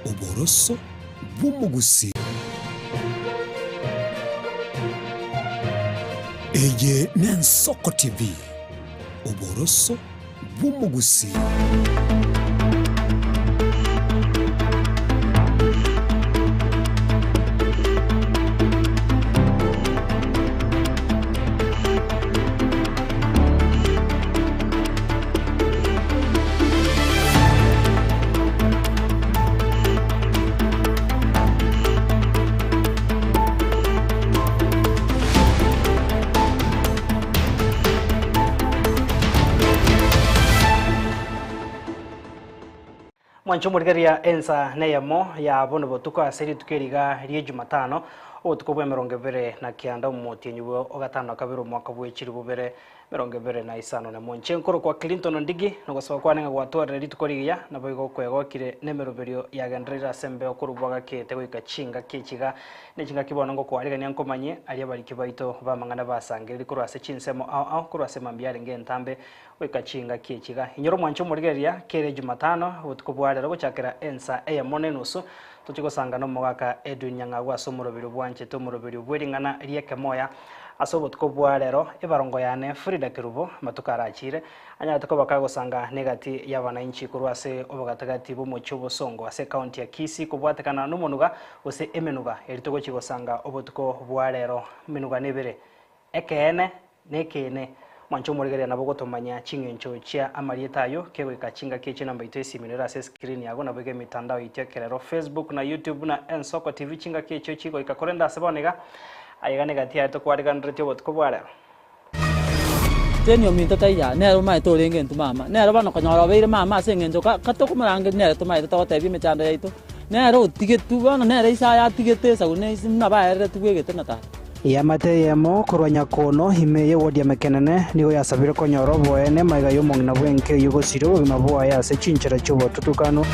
Oboroso bw'omogusii. Eye n'Ensoko TV, oboroso bw'omogusii. Mwanche omorigereria ensa neyemo ya bono botuko ase rituko eri iga rie Jumatano, obotuko bw'emerongo ebere na kianda omotienyi bwe ogatano na kabere omwaka bwe chilifu bibere 25 na monche nkorokwa Clinton Ondigi, na ogosaba kwane ng'a gwatwarire rituko rigiya, naboigo kwegokire nemeroberio yagendereire ase embeo korwa bwagakete goika chingaki echi iga. Ne chingaki bono ngokwarigania nkomanyie aria abariki baito b'amang'ana basangereiri korwa ase chinsemo ao ao korwa ase mambia arenge entambe goika chingaki echi iga. Inyora omwanche omorigereria kera Ejumatano, obotuko bwa rero gochakera ensa eyemo na enusu, tochie gosanga nomogaka Edwin Nyang'au ase omoroberio bwanchete omoroberio bw'ering'ana ri'ekemoya. Ase obotuko bwa rero, ebarongo yane Frida Kerubo, amatuko arachire, anyarete koba kagosanga negati y'abanainchi korwa ase obogatagati bw'omochie obosongo ase ekaunti ya Kisii kobwatekana nomonuga gose emenuga eri togochia gosanga obotuko bwa rero. Emenuga nebere, ekeene na ekeene. Mwanche omorigereria nabo ogotomanya ching'encho chia amarieta ayio kegoika chingaki echio enamba yaito y'esimi nere ase escreen yago naboigo emitandao yaito ekerero Facebook na YouTube na Ensoko TV chingaki echio chigoika korende ase bono iga Aiga negati yaye tokwariganeretie obotuko bwa rero. Jane ominto taiyo aa, nere omaete orenge intwe mama, nere bono konyora obeire mama ase eng'encho ka katokomorangeria nere tomaete togotebia emechando yaito, nere otigetwe bono nere ise aye atigete esabu na ise buna baereretigwe egete na tata. Eamate eyemo korwa Nyakono, ime y'ewodi ya Mekenene, nigo yasabire konyora oboene magega y'omong'ina bw'enka eyio gosiria obogima bwaye ase chinchera chi'obotutukanu.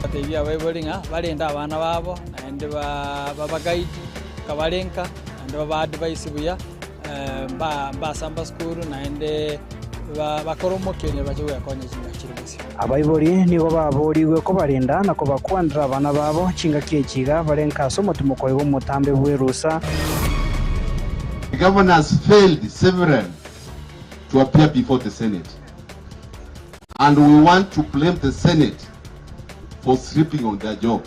Batebie abaibori ng'a barende abana babo, naende babagaidi kabare nka, naende babaadvise buya, mbasamba sukuru, naende bakore omokia bache gwekonya chingaki chire bosio. Abaibori nigo baboorigwe kobarenda na kobakwanera abana babo chingaki echi iga bare nka ase omotimoko oigo omotambe bw'erusa. The governors failed severally to appear before the Senate and we want to blame the Senate for sleeping on their job.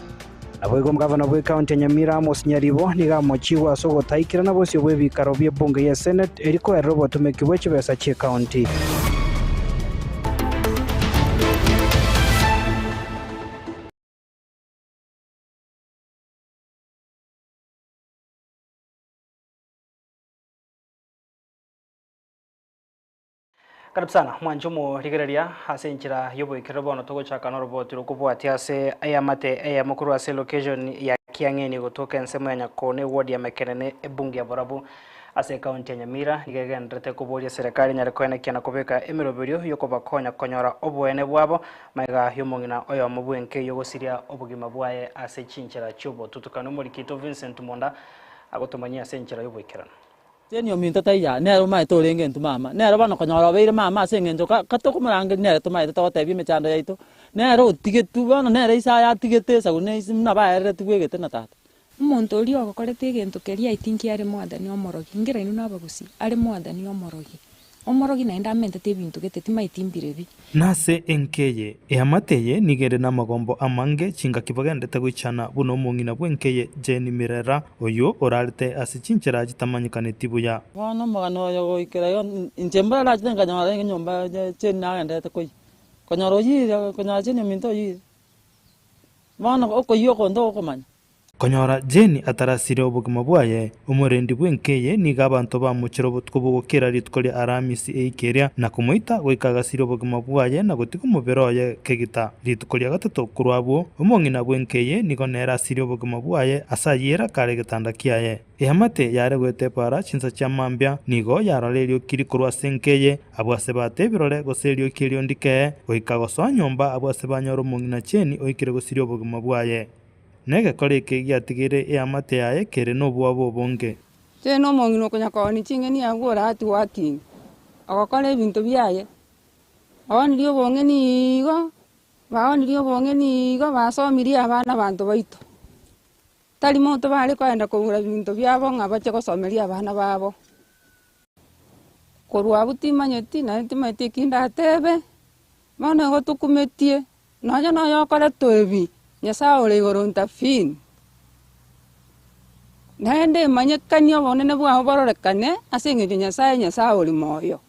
Naboigo omogavana bw'ecounty ya Nyamira Amos Nyaribo nigo amochigwe ase ogotaikerana bosio bw'ebikaro bi'ebunge ye Senate eri koerera obotumeki bwe chibesa chi'ecounty. Karibu sana mwanche omorigereria ase enchera y'oboikerero bono togochaka noroboti rokobwatia ase eamate eyemo korwa ase location ya Kiang'eni gotoka ensemo ya Nyakone eward ya Mekenene ebunge ya Borabu ase ecounty ya Nyamira nigo egendererete koboria eserekari enyare koenekia na kobeka emeroberio yokobakonya konyora oboene bwabo magega y'omong'ina oyomo bw'enka eyio gosiria obogima bwaye ase chinchera chiobotutukanu. Omorikito Vincent Monda agotomanyia ase enchera y'oboikeranu. Jane ominto taiyo aa, nere omaete orenge intwe mama, nere bono konyora obeire mama ase eng'encho ka katokomorangeria nere tomaete togotebia emechando yaito, nere otigetwe bono nere ise aye atigete esabu na ise buna baereretigwe egete na tata. Omonto oria ogokorete egento keria I think are mwathani omorogi, nkera inwe nabagusii, are mwathani omorogi. Omorogi naende amentete ebinto gete timaeti mbirebi. Nase enka eye, eamate eye nigo ere namagombo amange chingaki bagenderete goichana buna omong'ina bw'enka eye Jane Mirera, oyio orarete ase chinchera chitamanyekaneti buya. Bono omogano oyo goikera igo, inche mbora nachete nkanyora enyomba Jane nagenderete koyia, konyora oyire, konyora Jane ominto oyire, bono okoyia oko ntogokomanya. Konyora Jane atarasire obogima bwaye, omorendi bw'enka eye nigo abanto bamochera obotuko bogokera rituko ria Aramisi eika eria, na komoita goika agasiria obogima bwaye na gotiga omobere oye kegita. Rituko ria gatato korwa abwo, omong'ina bw'enka eye nigo nere asirie obogima bwaye ase ayio kare egetanda kiaye. Eamate yare goeta epaara chinsa chia mambia, nigo yarora erioki rikorwa ase enka eye, abwo ase baata ebirore, gose erioki erio ndikee, goika gosoa nyomba abwo ase banyora omong'ina Jane oikire gosiria obogima bwaye. Negekora eke giatigeire eamate yaye kere nobwoba obonge. Tari nomong'ina okonya koonia ching'eni agwo ore at working, ogokora ebinto biaye, oonirie obong'eni igo, Baonirie obong'eni igo basomirie abana abanto baito. Tari monto bare koenda kogura binto biabo ng'a bache gosomeria abana babo. Korwa abwo timanyeti, naende timanyeti eki ndatebe, bono igo tokumetie, nonya noyo okoretwa ebi, Nyasaye ore igoro intervene. Naende emanyekanie obonene bwao bororekane ase eng'encho Nyasaye, Nyasaye ore moyo.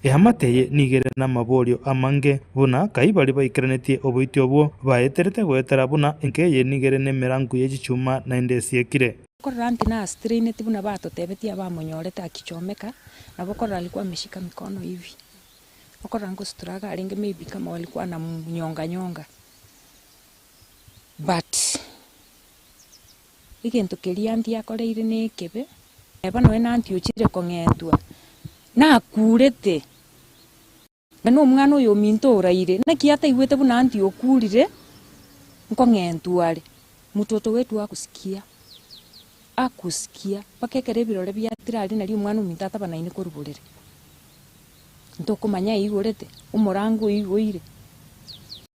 Eamate eye nigo ere namaborio amange, buna kai baria baikeranetie oboiti obwo baeterete goetera buna enka eye nigo ere nemerangu ye chichuma naende esiekire. Korora nti nastraineti buna batotebetie abamonyorete akichomeka, nabo korora alikuwa ameshika mikono hivi, okorora ngostruggle arenge maybe kama walikuwa wanamnyonga nyonga but egento keria aunty akoreire na ekebe, neba nonya na aunty ochire kong'entwa, nakurete, na na omwana oyo ominto oraire, naki ataigwete buna aunty okurire, nkong'entwa are, mtoto wetu hakusikia, hakusikia mpaka ekero ebirore biatire aria nario omwana ominto atabanaine korwa borere. Ntokomanya aigorete, omorango oigoire.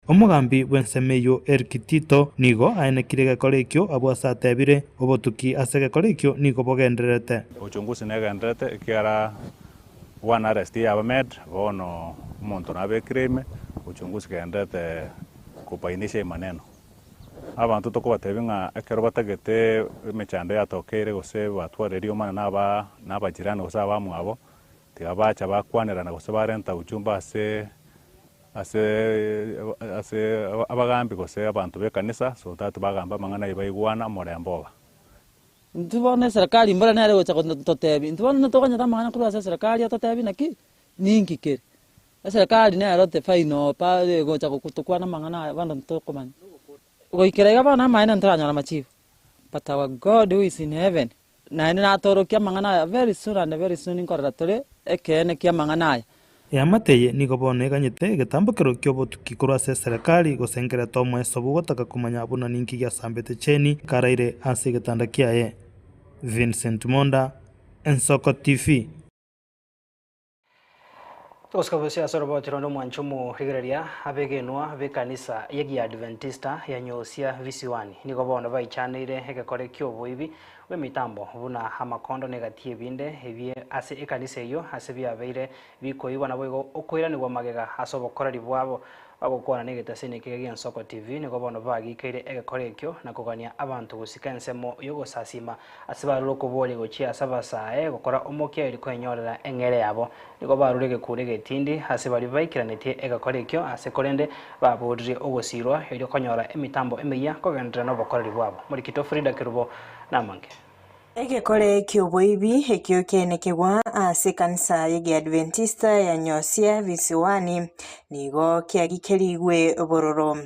Omogambi bw'ensemo eyio Eric Tito nigo aenekire egekora ekio abwo ase atebire, Obotuki ase egekora ekio nigo bogendererete. Uchunguzi negendererete ekiagera one arrest yaba made, bono omonto nabekire ime, uchunguzi egendererete kobainisha emaneno. Abanto tokobatebia ng'a ekero batagete emechando yatokeire gose batwarire riomana na aba na abajirani gose abamwabo, Tiga bacha bakwanerana gose barenta ujumbe ase ase ase abagambi gose abanto b'ekanisa, so that bagambe amang'ana ayio baigwana omorembe oba. Intwe bono eserekari mbora nere egocha gototebia, intwe bono ntokonyete amang'ana korwa ase eserekari etotebie naki, ninki kere. Eserekari nero the final pa egocha gotokwana amang'ana aya bono ntokomanya. Goikera iga bono amaene ntoranyora amachibu, but our God who is in heaven Naende natorokie amang'ana aya very soon and very soon nkorora tore ekeene ki'amang'ana aya. Eamate eye nigo bono eganyete egetambokero ki'obotuki korwa ase eserekari gose nkereta omoeso bw'ogotaka komanya buna ninki giasambete Cheni karaire ase egetanda kiaye. Vincent Monda, Ensoko TV. Togosika bosio ase oroboti ronde omwancho omorigereria abegenwa b'ekanisa y'Egiadventista ya Nyosia Visiwani nigo bono baichaneire egekore ki'oboibi bw'emitambo buna amakondo na egati y'ebinde ebie ase ekanisa eyio ase biabeire bikoigwa naboigo okoiranigwa magega ase obokoreri bwabo Bagokwana negetasini ekiya gi'Ensoko TV nigo bono bagikeire egekora ekio na kogania abanto gosika ensemo y'ogosasima ase barure okoboria gochia ase abasae gokora omokia erio kwenyorera eng'ere yabo. Nigo barure egekuro egetindi ase baria baikeranetie egekora ekio ase korende baboririe ogosirwa erio konyora emitambo emeyia kogenderera nobokoreri bwabo. Morikito Frida Kerubo namange. Egekore ki'oboibi ekio kiainekigwa ase ekanisa y'Egeadventista ya Nyosia Visiwani nigo kiagikerigwe bororo.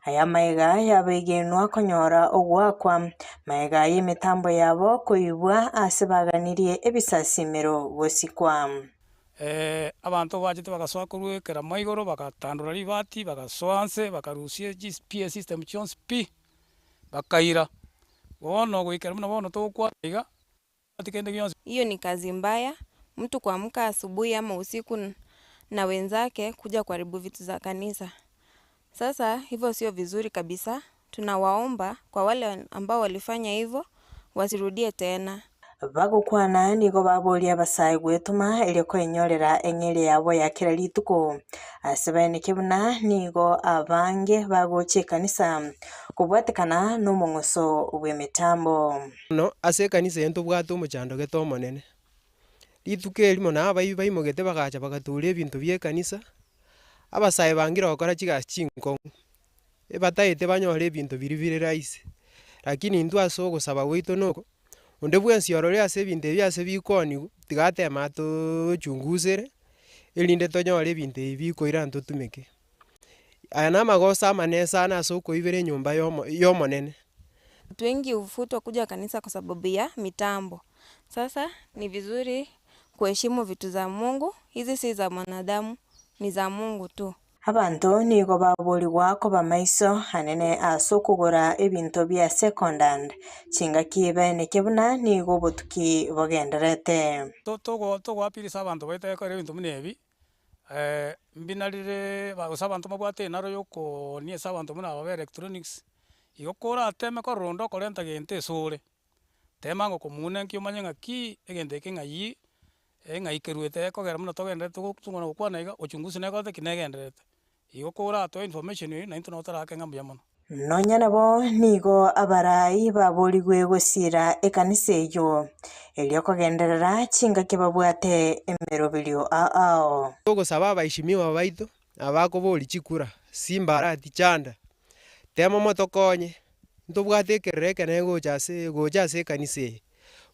Aya amaiga y'abegenwa konyora ogoakwa, magega y'emetambo yabo koibwa ase baganirie ebisasimero gosikwa. Abanto bachete bagasoa korwa ekerama igoro, bagatandora ribati, bagasoa nse, bakarusia PA system chionsi pi, bakaira. Bono goikera buna bono togokwana iga, tobwati kende gionsi. Hiyo ni kazi mbaya, mtu kuamka asubuhi ama usiku na wenzake kuja kuharibu vitu za kanisa. Sasa hivyo sio vizuri kabisa, tunawaomba kwa wale ambao walifanya hivyo wasirudie tena. Bagokwana nigo baboria abasae gwetoma erio koenyorera eng'eria yabo ya kera rituko. Ase baeneke buna nigo abange bagocha ekanisa kobwatekana nomong'uso bw'emetambo. Bono ase ekanisa eye ntobwate omochando gete omonene. Rituko erimo na abaibi baimogete bagacha bagaturia ebinto bi'ekanisa, abasae bangire gokora chigasi chinkong'u, ebataete banyore ebinto biria bire rahisi. Lakini intwe ase ogosaba gwaito noko, Onde bwensi orore ase ebinto ebi ase bikoonigwa, tiga ateme atoochungusere, erinde tonyore ebinto ebi bikoira ntotumeke. Aya namagoso amanene sana ase okoibera enyomba yomo y'Omonene. Watu wengi hufutwa kuja kanisa kwa sababu ya mitambo. Sasa ni vizuri kuheshimu vitu za Mungu, hizi si za mwanadamu, ni za Mungu tu. Abanto nigo baborigwa koba maiso anene ase okogora ebinto bia second hand, chingaki baeneke buna nigo obotuki bogendererete. Togoapirisa abanto baito ekero ebinto buna ebi, Mbinarire gose abanto mbabwate enaro ya okoonia ase abanto buna aba ba electronics, igo korateme korora onde okorenta gento esore, tema ngokomuna nki omanye ng'aki egento eke ng'ai eng'ai keruete ekogera buna togendererete gotung'ana gokwana iga, uchunguzi nekorete ki negendererete. Igo koratoe information eyio naintwe nabo torake ng'a mbuya mono. Nonya nabo nigo abarai baborigwe gosiira ekanisa eyio, erio kogenderera chingaki babwate emeroberio ao ao. Togosaba abaishimiwa baito abakoboria chikura, simba arati chanda, tema motokonye, ntobwate ekerero ekenene gocha ase gocha ase ekanisa eye.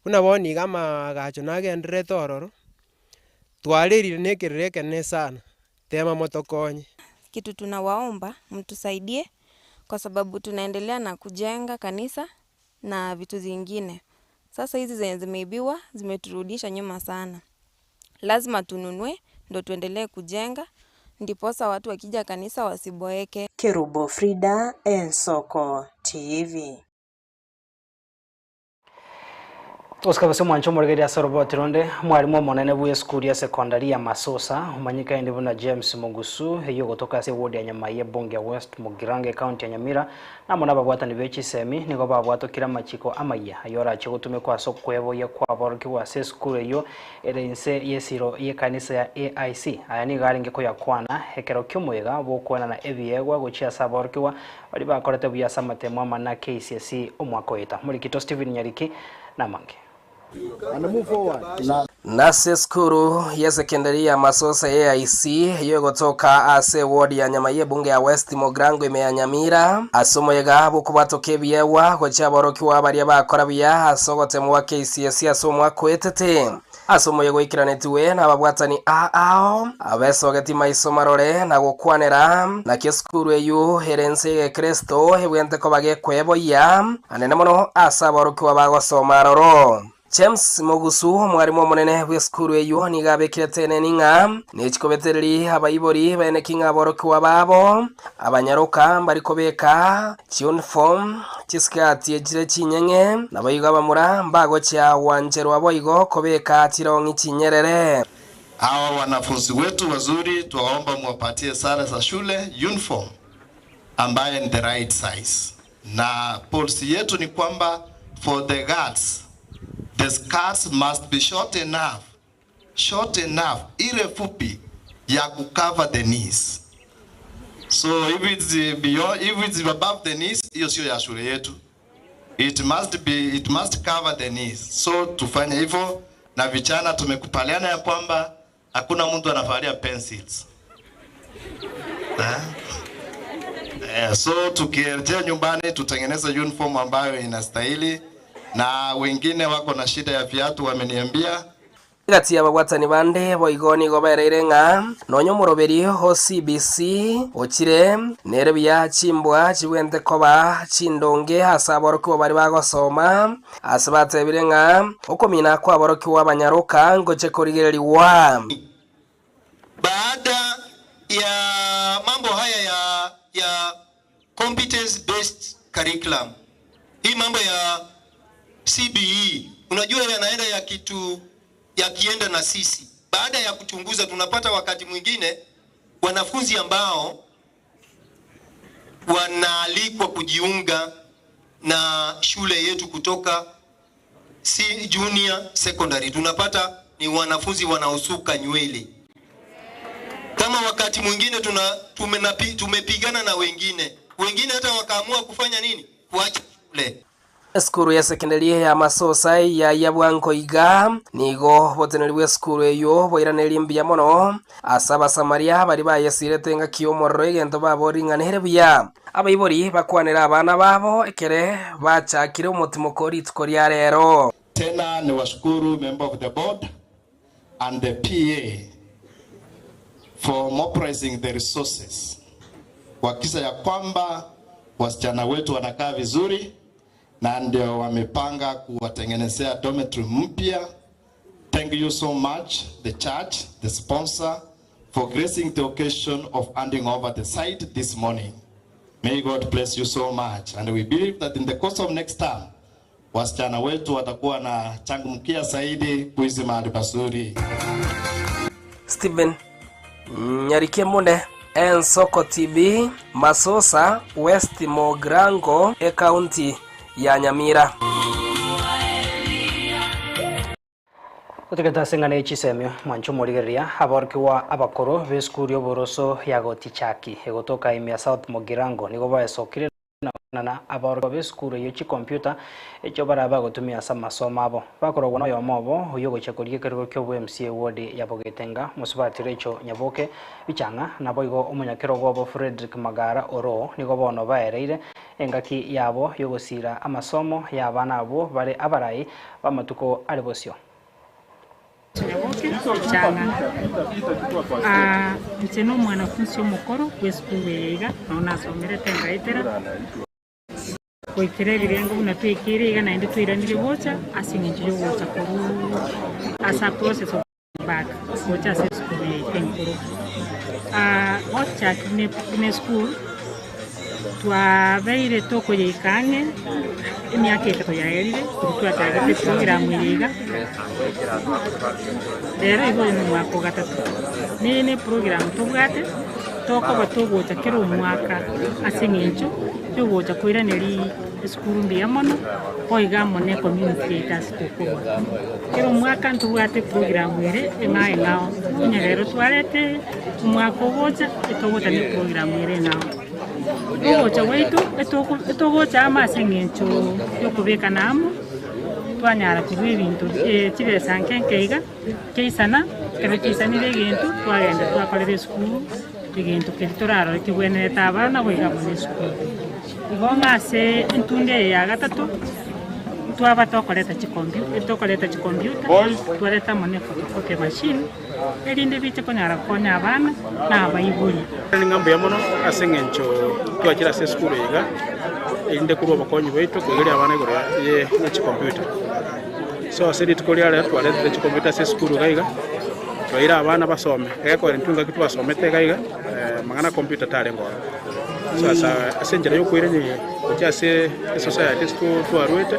Buna bono iga amaagacho nagendererete ororo, twarerire na ekerero ekenene sana. Tema motokonye. Kitu tunawaomba mtusaidie kwa sababu tunaendelea na kujenga kanisa na vitu zingine. Sasa hizi zenye zimeibiwa zimeturudisha nyuma sana. Lazima tununue ndo tuendelee kujenga ndiposa watu wakija kanisa wasiboeke. Kerubo Frida, Ensoko TV. Tosika gose omwancho omoregereria ase oroboti ronde, omwalimu omonene bw'esukuru ya sekondari ya Masosa, omanyekaine buna James Mugusu, eyio ogotoka ase eward ya Nyamai ebunge ya West Mugirango ecounty ya Nyamira, na amo nababwatani be chisemi nigo babwatokire amachiko amayia ayio arachie gotumekwa ase okweboyia kw'aborokigwa ase esukuru eyio ere inse y'esiro y'ekanisa ya AIC. Aya nigo arenge koyakwana ekero ki'omoyega bw'okoenana ebiegwa gochia ase aborokigwa Baria bakorete buya ase amatemo amanene a KCSE omwaka oeta. Morikito Stephen Nyariki namange. Nase esukuru y'esekendari ya Masosa AIC eyio egotoka ase eward ya Nyamai ebunge ya West Mogrango ime ya Nyamira, ase omoyega bw'okobwatoka ebiegwa gochia aborokigwa baria bakora buya ase ogotemwa gwa KCSE ase omwaka oetete. Ase omoyega oikeranetigwe nababwatani aao, abesogetie maiso marore na gokwanera, naki esukuru eyio ere ense y'Egekristo ebwenerete koba gekweboyia anene mono ase aborokigwa bagosoma aroro. James Mogusu, omwarimu omonene bw'esukuru eyio, nigo abekire teneni ng'a nechikobetereri abaibori baeneki ng'a aborokigwa babo abanyaroka mbari kobeka Chiuniform, chisikati echire chinyeng'e, naboigo abamura mbagochia gwancherwa boigo kobeka chirong'i chinyerere. Hawa wanafunzi wetu wazuri twaomba muwapatie sare za shule, uniform, ambaye ni the right size. Na policy yetu ni kwamba for the girls, the skirts must be short enough, short enough, ile fupi ya kucover the knees. So if it's beyond, if it's above the knees, hiyo sio ya shule yetu. It must be, it must cover the knees. So tufanye hivyo na vijana tumekubaliana ya kwamba hakuna mtu anavalia pencils. Eh? Eh, so tukirejea nyumbani tutengeneze uniform ambayo inastahili, na wengine wako na shida ya viatu wameniambia. Egati y'ababwatani bande boigo nigo baereire ng'a nonya omoroberi o CBC ochire nere buya chimbwa chibwente koba chindonge ase aborokigwa baria bagosoma, ase batebire ng'a okomina kw'aborokigwa abanyaroka ngoche korigererigwa. Baada ya mambo haya ya, ya competence based curriculum, hii mambo ya CBE unajua yanaenda ya kitu yakienda na sisi. Baada ya kuchunguza, tunapata wakati mwingine wanafunzi ambao wanaalikwa kujiunga na shule yetu kutoka si junior secondary, tunapata ni wanafunzi wanaosuka nywele. Kama wakati mwingine tuna, tumenapi, tumepigana na wengine wengine hata wakaamua kufanya nini, kuacha shule. Esukuru y'esekendari ya Masosa ya bwango iga nigo oboteneneri bw'esukuru eyio boiranerie mbuya mono ase Abasamaria baria bayesirete engaki y'omorero egento baboring'anere buya. Abaibori bakwanere abana babo ekere bachakire omotimoko rituko ria rero. Tena niwashukuru member of the board and the PA for mobilizing the resources kuhakikisha ya kwamba wasichana wetu wanakaa vizuri na ndio wamepanga kuwatengenezea dormitory mpya. Thank you so much the church, the sponsor for gracing the occasion of handing over the site this morning. May God bless you so much and we believe that in the course of next term wasichana wetu watakuwa na changamkia zaidi kuishi mahali pazuri. Stephen Nyarikemune, Ensoko TV, Masosa, West Mogrango, Ekaunti ya Nyamira. Gotigete ase eng'ana ye chisemio, mwanche omorigereria, aborokigwa abakoro b'esukuru y'oboroso ya Gotichaki, egotoka ime ya South Mogirango, nigo baesokire na koenana aborokigwa b'esukuru eyio chikompiuta echio barabe bagotumia ase amasomo abo. Bakorogwa noyomo obo, oyio ogochia korigia ekerogo ki'oboMCA ward ya Bogetenga, Mosubati Rachel Nyaboke Bichang'a, naboigo omonyakerogo obo Fredrick Magara Oroo, nigo bono baereire engaki yabo y'ogosiira amasomo y'abana abwo bare abarai b'amatuko are bosio. Nyaboke Bichang'a, Aa, inche nomwanafunsi omokoro bw'esukuru eye iga, nao nasomerete ngaetera goikera ebirengo buna twaikeire iga naende twairanire gocha ase eng'encho y'ogocha korwa ase a process of back gocha ase esukuru yaito enkoro. Aa, gochaki buna buna esukuru, twabeire tokoyeika ang'e emiaka etato yaerire korwa twachagete eprogram eye iga, rero iga oyo na omwaka ogatato. Neye na eprogram tobwate, tokoba togocha kera omwaka ase eng'encho yogocha koiraneria esukuru mbuya mono, boigo amo na ecommunity yaito ase tokorwa. Kera omwaka ntobwate eprogram ere eng'ao eng'ao, onye rero twarete omwaka ogocha, etogocha na eprogram ere eng'ao. Ogocha gwaito etoko etogocha amo ase eng'encho yokobekana amo, twanyara korwa ebinto chibesa nke nke iga, Kiaisana, ekero kiaisanire egento, twagenda twakorera esukuru, egento keria torarore kebwenerete abana goika amo na esukuru. Igo ng'a ase entunda eye ya gatato, twaba tokoreta chikompu tokoreta chikomputa, twareta amo na ephotocopy machine, erinde biche konyara gokonya abana na abaibori. Ng'a mbuya mono ase eng'encho twachire ase esukuru eye iga, erinde korwa obokonyi bwaito koigeria abana igoro ye chikomputa. So ase rituko ria rero twaretire chikomputa ase esukuru iga iga, twaira abana basome, egekogera intwe ngaki twasomete iga iga, amang'ana a computer tarenge ororo. So asa ase enchera ya okoirania gochia ase esociety ase twarwete,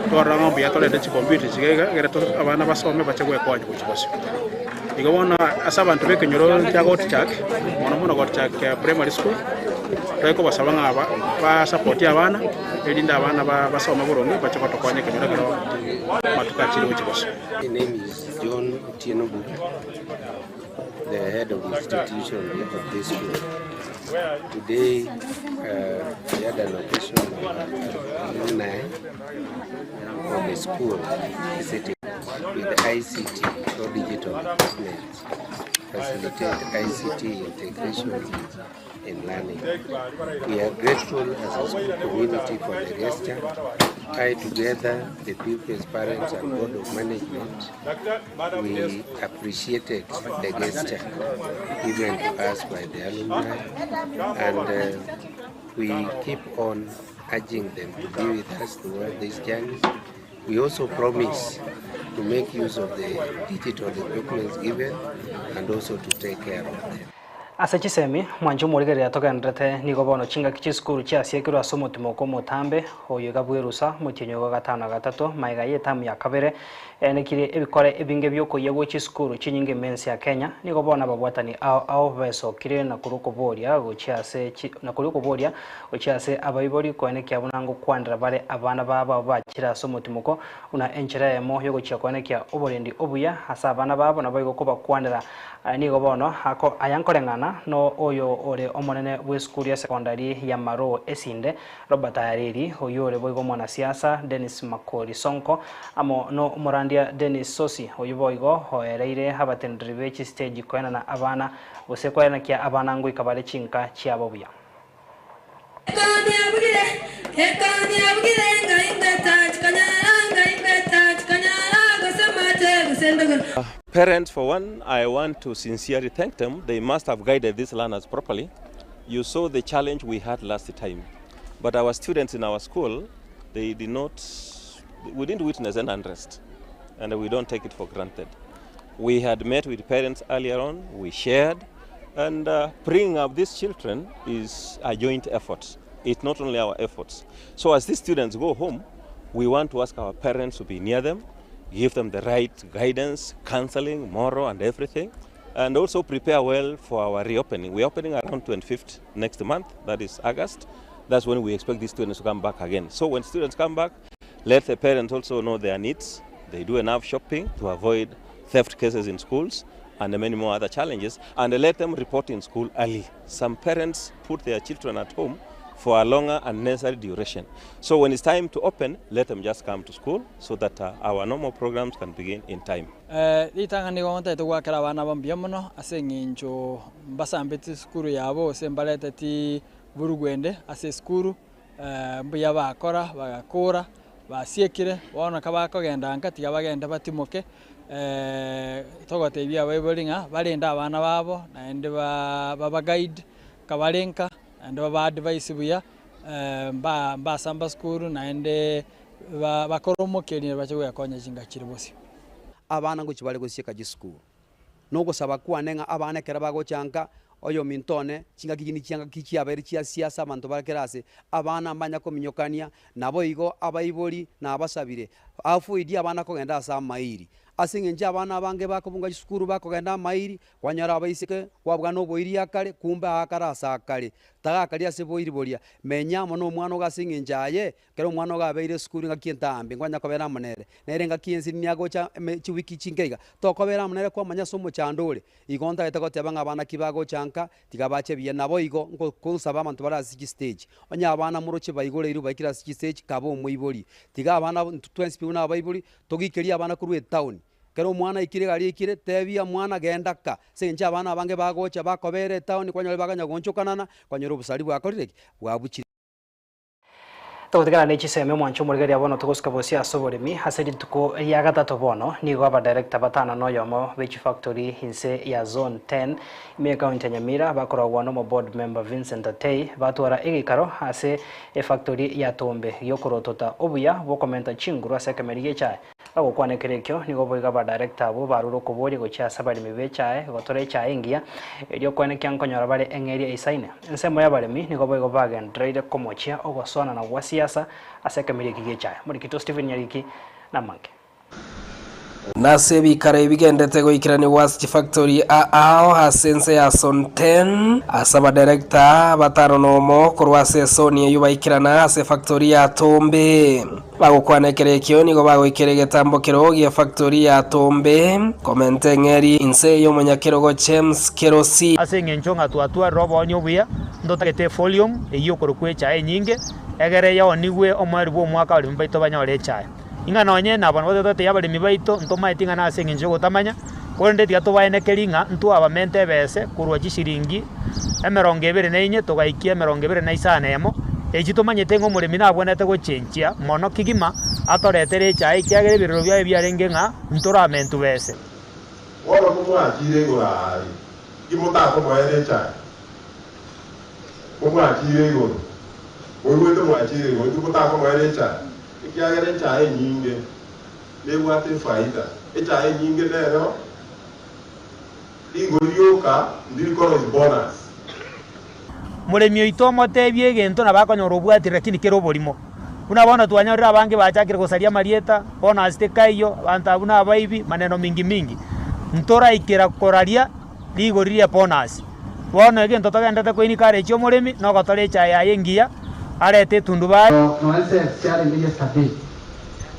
twarora ng'a mbuya torente chikomputa echi iga iga, egere abana basome bache goekonya gochia bosio. Igo bono ase abanto b'ekenyoro kia Gotichak, mono mono Gotichak Primary School, tore kobasaba ng'a ba support abana, erinde abana basome boronge bache gotokonya ekenyoro ekero amatuko achire gochia bosio. My name is John Otieno Buda, the head of institution of this school. Today uh, we had an occasion of alumni of the school visiting with ICT or digital equipment, facilitate ICT integration in learning. We are grateful as a school community for the gesture. I together, the pupils, parents and board of management, we appreciated the gesture given to us by the alumni and we keep on urging them to be with us throughout this journey. We also promise to make use of the digital equipment given and also to take care of them. Ase chisemi, mwanche omorigereria togendererete nigo bono chingaki chisukuru chiasiekirwe ase omotimoko omotambe oyo iga bw'erusa omotienyi ogo gatano na gatato magega y'etamu ya kabere Yaenekire ebikore ebinge bi'okoyia gwe chisukuru chinyinge ime ense ya Kenya, nigo bono ababwatani ao ao besokire na korwa okoboria gochia ase chi na koria okoboria gochia ase abaibori koenekia buna ngokwanera bare abana babo abwo bachire ase omotimoko buna enchera eyemo yogochia koenekia oborendi obuya ase abana babo naboigo kobakwanera Aya nigo bono ako aya nkoreng'ana no oyo ore omonene bw'esukuru ya sekondari ya Maroo Esinde Robert Ayareri, oyio ore boigo omwanasiasa Dennis Makori Sonko, amo nomorandia Dennis Sosi, oyio boigo oereire abateneneri be chisiteji koenana abana gose koenekia abana ngoika bare chinka chiabo buya. Parents, for one, I want to sincerely thank them. They must have guided these learners properly. You saw the challenge we had last time. But our students in our school, they did not, we didn't witness an unrest. And we don't take it for granted. We had met with parents earlier on, we shared, and uh, bringing up these children is a joint effort. It's not only our efforts. So as these students go home, we want to ask our parents to be near them, give them the right guidance, counseling, moral, and everything. And also prepare well for our reopening. We're opening around 25th next month, that is August. That's when we expect these students to come back again. So when students come back, let the parents also know their needs. They do enough shopping to avoid theft cases in schools and many more other challenges. And let them report in school early. Some parents put their children at home for a longer unnecessary duration. So when it's time to open, let them just come to school so that uh, our normal programs can begin in time. Eh, ritang'ani nigo ntagete goakera abana aba mbuya mono ase eng'encho mbasambeti esukuru yabo gose mbareteti burugu ende ase esukuru, mbuya bakora bagakora, basiekire, bono kabakogenda nka tiga bagende batimoke, togotebia abaibori ng'a barende abana babo naende ba babaguide kabare nka. Naende babaadvise buya, mba mbasamba sukuru naende ba bakore omokeria bache goekonya chingaki chire bosio. Abana ngochia bare gosieka chisukuru, na ogosaba kwane ng'a abana ekero bagocha nka, oyominto one, chingaki chinde chiangaki chiabeire chia siasa abanto bare kera ase, abana mbanya kominyokania, naboigo abaibori nabasabire, avoid abana kogenda ase amairi. Ase eng'encho abana abange bakobunga chisukuru bakogenda amairi, Kwanyora abaiseke kwabwana oboiri akare, kumbe aakare ase akare, tagakaria ase boiri boria. Menya amo nomwana ogo ase engencho aye, ekero omwana ogo abeire esukuru engaki entambe, nkwanya kobera amo nere. Nere engaki ense nigo agocha ime chiwiki chinke iga, tokobera amo nere kwamanya ase omochando ore. Igo ntagete goteba ng'a abana ki bagocha nka, tiga bache buya. Naboigo nko konsaba abanto bare ase chistage, onye abana moroche baigoreirwe baikire ase chistage, kabe omoibori. Tiga abana intwe twensi pi buna abaibori, togikerie abana korwa etown. Ekero omwana aikire egari aikire, tebia mwana genda ka, ase eng'encho abana abange bagocha bakobera etaoni kwanyora baganya goonchokanana, kwanyora obosari bwakorire ki? Bwabuchire. Togotigana ne chisemi omwancho omorigereria bono togosuka bosio ase oboremi ase rituko ria gatato bono nigo abadirector batano na oyomo be chifactory inse ya zone 10 ime y'ecounty ya Nyamira bakoragwa nomo board member Vincent Atei batwara egeikaro ase efactory ya Tombe giokorotota obuya bwokomenta chinguru ase ekemeri gi'echae Bagokwana ekero ekio, nigo boigo abadirector abwo barure okoboria gochia ase abaremi b'echae gotora echae engiya, erio koenekia nkonyora bare eng'eria eisaine. Ensemo y'abaremi nigo boigo bagendereire komochia ogosoanana gwa siasa ase ekemeria eki gi'echae. Omorikito Stephen Nyariki namange. Nase ebikaro ebi bigendete goikeranigwa ase chifactori aao ase ense ya Sonten, ase abadirector batano nomo korwa ase esoni eyio baikerana ase efactori ya Tombe. Bagokwana ekero ekio nigo bagoikera egetambo kerogo gi'efactori ya Tombe, komenta eng'eri inse y'omonyakerogo James Kerosi. Ase engencho ng'a twatwarire oboonia obuya, ntotagete efolium eyio okorokwa echae enyinge, egere yaonigwe omoerio bw'omwaka abaremi baito banyore echae. Ing'a nonye nabo nabo tototebia abaremi baito, ntomaeti ng'a nase engencho y'ogotamanya, korende tiga tobaenekerie ng'a ntwabamente ebese korwa chishiringi emerongo ebere na inye togaikia emerongo ebere na isano emo, echi tomanyete ng'a omoremi nabwenerete gochenchia mono kegima atoretere echae ekiagera ebirero biaye biarenge ng'a ntoramentwe bese. Bono komwachire igoro aaria, inki motakomoera echae? Komwachire igoro, moigwete mwachire igoro, inki motakomoera echae? Ekiagera echae enyinge nebwate efaida, echae enyinge nero rigori rioka ndiri koroisia bonus. Moremi oito omotebie egento nabo akonyora obwati lakini kere oborimo. Buna bono twanyorire abange bachakire gosaria amarieta, bono ase tikaiyo, abanto abwo nabaibi, maneno mingi mingi. Ntoraikera koraria rigori rie bonus. Bono egento togenderete koencourage omoremi nogotora echae yaye engiya, arete etundubari. Nonya cells chiarenge yesterday,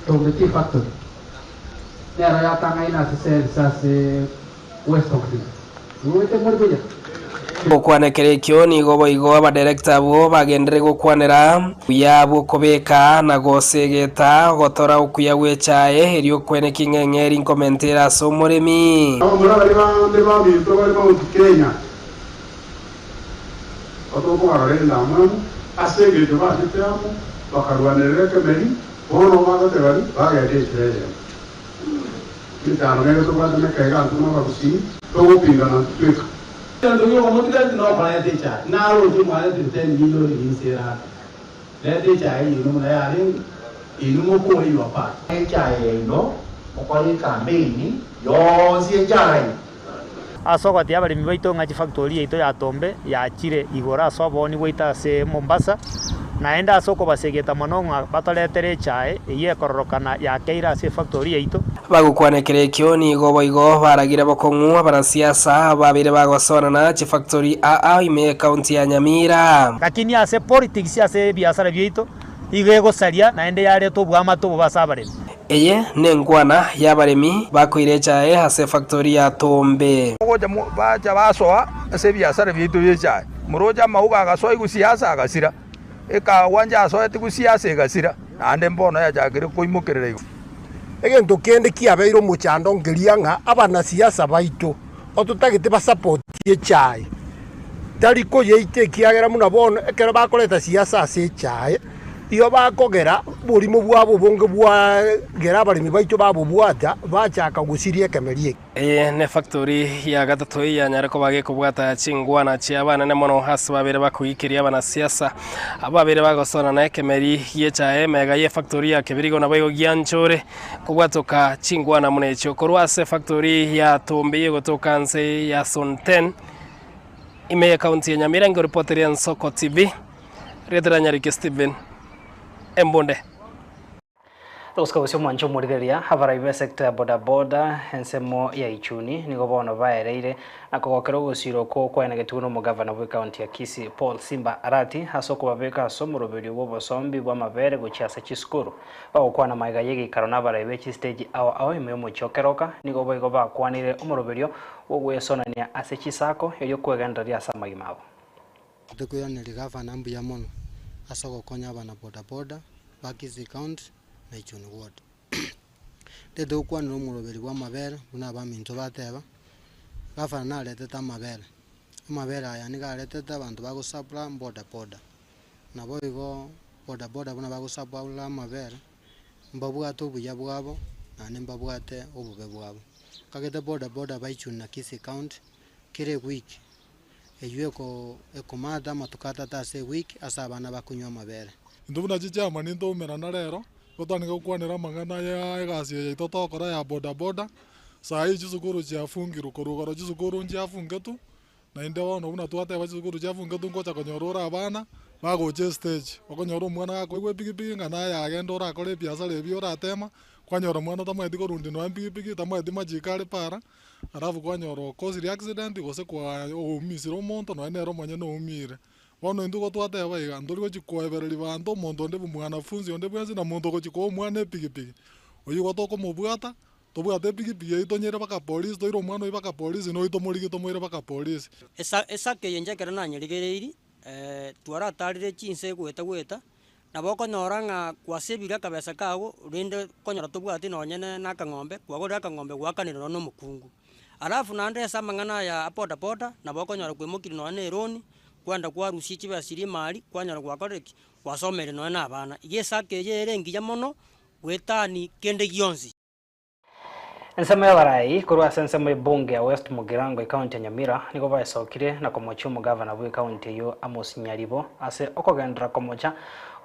Tombe Tea Factory nero yatang'aine ase cells ase West Oxley. Moigwete more buya? Gokwana ekero ekio nigo boigo abadirector abwo bagenderere gokwanera buya bw'okobeka na gosegeta ogotora okuya gw'echae erio okweneki ng'a eng'eri nkomenta ere ase omoremi. Abamura baria bande baminto bare Mount Kenya batokobarora endamwamu ase engencho bachete amo bakarwanerera ekemeri, bono bagotebani bagende enchera eyemo. Emechando nere tobwate meka iga intwe buna abagusii togopingana intwe tweka. Egento giokomotiga inche nokoreta echae, naroche mwaretire ten million inse ere ake. Reta echae yaino buna yarenge, inwe mokore your part. Echae yaino mokore ekampeini yonsi echae. Ase ogotia abaremi baito ng'a chifactori yaito ya Tombe yachire igoro ase obooni bwaito ase Mombasa, naende ase okobasegeta mono ng'a batoretere echae eyio ekororokana yakeire ase efactori yaito. Bagokwana ekero ekio nigo boigo baragire bokong'u abanasiasa babeire bagosoanana chifactori aa ime y'ecounty ya Nyamira. Lakini ase politics ase ebiasara biaito igo egosaria naende yareta oboamate obobe ase abaremi. Eye nenkwana y'abaremi bakoira echae ase efactori ya Tombe. Gocha bacha basoa ase ebiasara biaito bi'echae. Moroche amauga agasoa igusiasa agasira, ekagwa nchasoete gusiasa egasira, naende mbono yachakire koimokerera igoro. Egento kende kiabeire omochando nkeria ng'a abanasiasa baito ototagete basapotie echae, tari koyeita ekiagera buna bono ekero bakoreta siasa ase echae, igo bakogera oborimo bwabo obonge bwagera abaremi baito babobwata bachaka gosiria ekemeri eke. Eye nefactori ya gatato eyanyare koba gekobwata chingwana chi'abanene mono ase babere bakogikiria abanasiasa abwo babere bagosona na ekemeri gi'echae emega y'efactori ya Kebirigo naboigo gianchore kobwatoka chingwana buna echio korwa ase efactori ya Tombe egotoka nse ya Zone 10 ime y'ecounty ya Nyamira nkoripoteria Ensoko TV rietera Nyariki Stephen Embunde. Gosika gose omwancho omorigereria, abarai b'esector ya bodaboda ensemo ya Ichuni nigo bono baereire na kogokera ogosira okwo kwaenegetigwe n'omogavana bw'ecounty ya Kisii Paul Simba Arati ase okobabeka ase omoroberio bw'obosombi bw'amabere gochia ase chisukuru. Bagokwana magega y'egeikaro n'abarai be chistage ao ao ime y'omochie o Keroka nigo boigo bakwanire omoroberio bw'ogwesonania ase chisako erio kwegendereria ase amagima abo. Tokoiraneria gavana mbuya mono ase ogokonya abana bodaboda ba Kisii County na Ichuni Ward. Ntete gokwanera omoroberi bwa amabere buna abaminto bateba, gavana naretete amabere, amabere aya nigo aretete abanto bagosupply bodaboda. Nabo igo bodaboda buna bagosupply amabere, mbabwate obuya bwabo naende mbabwate obobe bwabo. Nkagete bodaboda ba Ichuni na Kisii County, kera ewiki Eyio ekomata amatuko atato ase ewiki ase abana bakonywa amabere. Intwe buna chichairman ntoumerana rero, nigo twanenge gokwanera amang'ana ya egasi eye yaito togokora ya bodaboda, saa hii chisukuru chiafungirwe, korwa igoro chisukuru nchiafungetwe, naende bono buna twateba chisukuru chiafungetwe ngocha konyora ore abana, bagocha estage, okonyora omwana gakoigwa epikipiki ng'a naye agende orakore ebiasara ebi oratema, kwanyora omwana otamanyeti korundia nonya epikipiki, tamanyeti machiko are para. Alafu kwanyora okosire accident gose kwa oumisire omonto nonya nere omonyene oumire. Bono intwe igo twateba iga, ntori gochi koebereria banto omonto onde mwanafunzi onde bwensi na monto ogochi koa omwana epikipiki, oywo igo tokomobwata, tobwate epikipiki eywo tonyeire mpaka polisi toire omwana oywo mpaka polisi na oywo tomorigie tomoire mpaka polisi. Esa esake eye inche ekero nanyerigereirie, twaratarire chinse goeta goeta, Nabo okonyora ng'a kwasebire akabesa kago, rende okonyora tobwati nonye na akang'ombe, kwagorire akang'ombe gwakanire nonye na omokungu. Alafu naende ase amang'ana aya a boda boda, nabo okonyora kwaimokirie nonye na eroni, kwenda kwarusia chibesa chiria imari, kwanyora gwakorire ki? Gwasomeire nonye na abana. Iga esake eye ere engiya mono, goetani kende gionsi. Ensemo y'abarai korwa ase ensemo y'ebunge ya West Mugirango ecounty ya Nyamira nigo baesokire na komochia omogavana bw'ecounty eyio Amos Nyaribo ase okogenderera komocha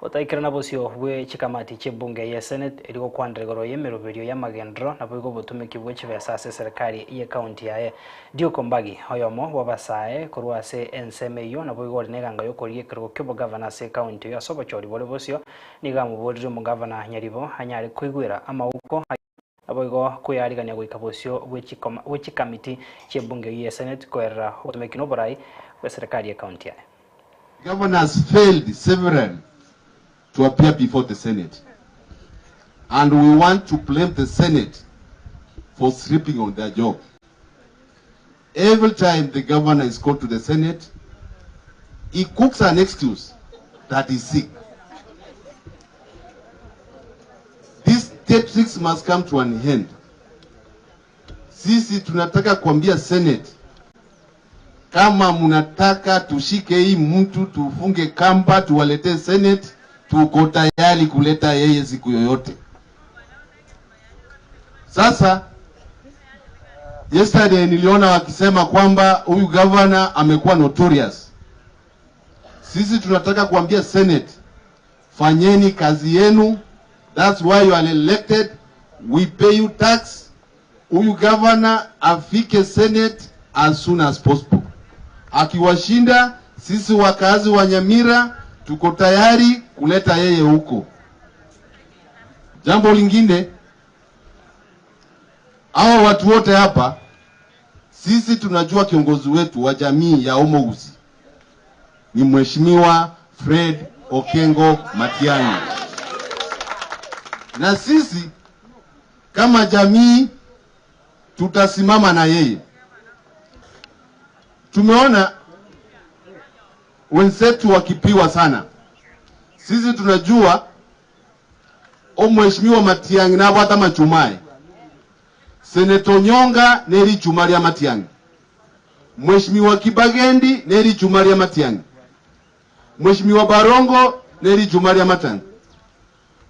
gotaikerana bosio bwe chikamati chi'ebunge eye Senate erio gokwanera igoro y'emeroberio y'amagenderero naboigo obotumiki bwe chibesa ase eserekari y'ecounty yaye. Duke Ombagi oyomo bw'abasae korwa ase ensemo eyio naboigo ore neganga y'okorigia ekerogo ki'obogavana ase ecounty eyio ase obochori bore bosio Nigo amoborire omogavana Nyaribo anyare koigwera amauko ayio naboigo kweyarigania goika bosio bwe chikamiti chi'ebunge eyio ya Senate koerera obotomeki na oborai bw'eserekari y'ecounty yaye. Governors failed severally to appear before the Senate and we want to blame the Senate for sleeping on their job. Every time the governor is called to the Senate, he cooks an excuse that he's sick. This tactics must come to an end. Sisi tunataka kuambia Senate kama mnataka tushike hii mtu tufunge kamba tuwaletee Senate, tuko tayari kuleta yeye siku yoyote. Sasa yesterday niliona wakisema kwamba huyu governor amekuwa notorious. Sisi tunataka kuambia Senate, fanyeni kazi yenu, that's why you are elected, we pay you tax. Huyu governor afike Senate as soon as possible. Akiwashinda, sisi wakazi wa Nyamira tuko tayari kuleta yeye huko. Jambo lingine, Hawa watu wote hapa sisi tunajua kiongozi wetu wa jamii ya Omogusi ni Mheshimiwa Fred Okengo Matiang'i, na sisi kama jamii tutasimama na yeye. Tumeona wenzetu wakipiwa sana, sisi tunajua o Mheshimiwa Matiang'i nabwata machumae Senator Nyonga neri chuma lya Matiang'i, Mheshimiwa Kibagendi neri chuma lya Matiang'i, Mheshimiwa Barongo neri chuma lya Matiang'i,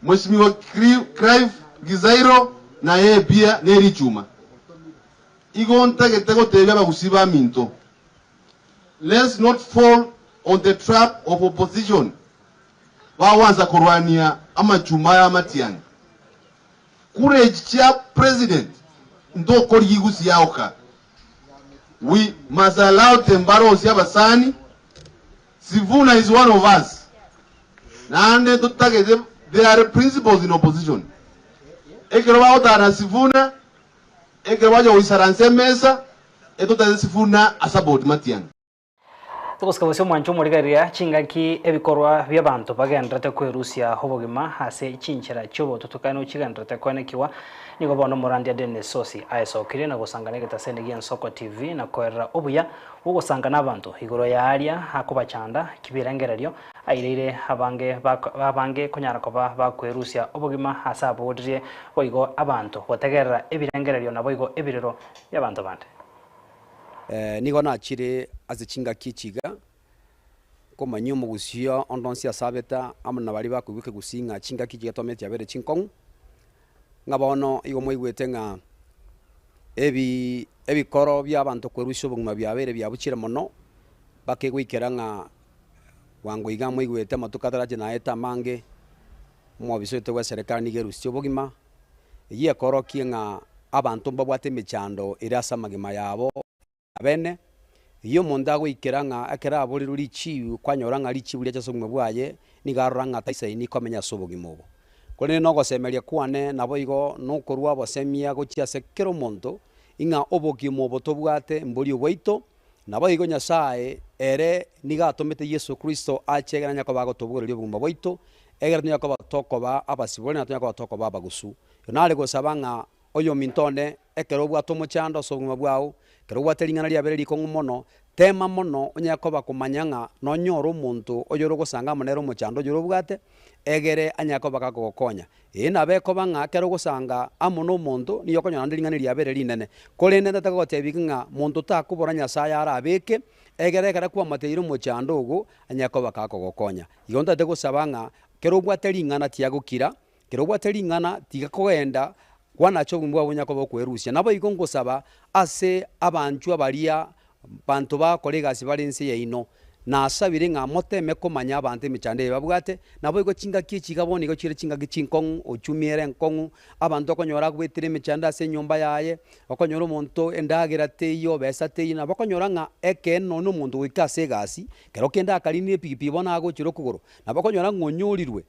Mheshimiwa Clive Gizairo na yeye pia neri chuma. Igo ntagete gotebia abagusi ba minto, let's not fall on the trap of opposition bawanza kurwania amachuma ya Matiang'i. Courage cha president ndokori igusi yaoka. We must allow Tembaro Abasani. Sivuna is one of us. Nande tutagete, there are principles in opposition. Ekero bagotara Sivuna, ekero baja goisaransa emesa, etotagete Sivuna asupport Matiang'i. Togosika gose omwancho omorigereria chingaki ebikorwa bia abanto bagenderete kwerusia obogima ase chinchera chiobotutukanu chigenderete koenekiwa nigo bono omorandia Dennis Sosi aesokire na gosangana egetasene gia Ensoko TV na koerera obuya bw'ogosangana abanto igoro ya aria akobachanda kibirengererio aireire abange abange konyara koba bakwerusia obogima ase aboririe boigo abanto gotegerera ebirengererio naboigo ebirero bia abanto bande. Nigo nachire ase chingaki echi iga, nkomanyia omogusii onde onsi ase abete amo na baria bakoigwa ekegusii ng'a chingaki echi iga twamenyete chiabeire chinkong'u, ng'a bono igo mwaigwete ng'a ebi ebikoro bia abanto kwerusia obogima biabeire biabuchire mono, mpaka egoikera ng'a bwango iga mwaigwete amatuko atarache naete amange, omobisa oito bwa eserekari nigo erusitie obogima, eyio ekorokia ng'a abanto mbabwate emechando ere ase amagima yabo abene, eyio omonto agoikera ng'a ekero aborirwe richibu kwanyora ng'a richibu riacha ase obogima bwaye, nigo arora ng'a taisaini komenya ase obogima obo. Korende nogosemeria kwane naboigo nokorwa obosemia gochia ase kera omonto, ing'a obogima obo tobwate mbori obwaito, Naboigo Nyasae ere nigo atomete Yeso Kristo ache egere anye koba agotobogoreria obogima bwaito, egere tonyare koba tokoba abasibore na tonyare koba tokoba abagusu. Igo nare gosaba ng'a oyominto one, ekero obwate omochando ase obogima bwao, ekero obwate ring'ana riabeire rikong'u mono, tema mono onyare koba komanya ng'a nonyore omonto oyore ogosanga amo nere omochando oyore obwate, egere anyare koba gakogokonya. Ee, nabo ekoba ng'a ekero ogosanga amo nomonto, nigo okonyora naende ring'ana riabeire rinene. Korende ndatake gotebia ki ng'a monto takobora Nyasae arabeke, egere ekero kwamateire omochando ogo, anyare koba gakogokonya. Igo ntagete gosaba ng'a kero obwate ring'ana tiagokira, kero obwate ring'ana tiga kogenda kwanacha obogima bwabo onyare koba okwerusia. Naboigo ngosaba ase abanchwa baria Abanto bagokora egasi bare ense yaino, nasabire ng'a moteme komanya abanto emechando eye babwate, naboigo chingaki echi iga bono igo chire chingaki chinkong'u, ochumi ere enkong'u, abanto okonyora agwetire emechando ase enyomba yaye, okonyora omonto endagera teiyo, besa teiyo, nabo okonyora ng'a ekeene nonye na omonto goika ase egasi, ekero kende akarinire epikipiki bono agochire okogoro, nabo okonyora ng'a onyorirwe.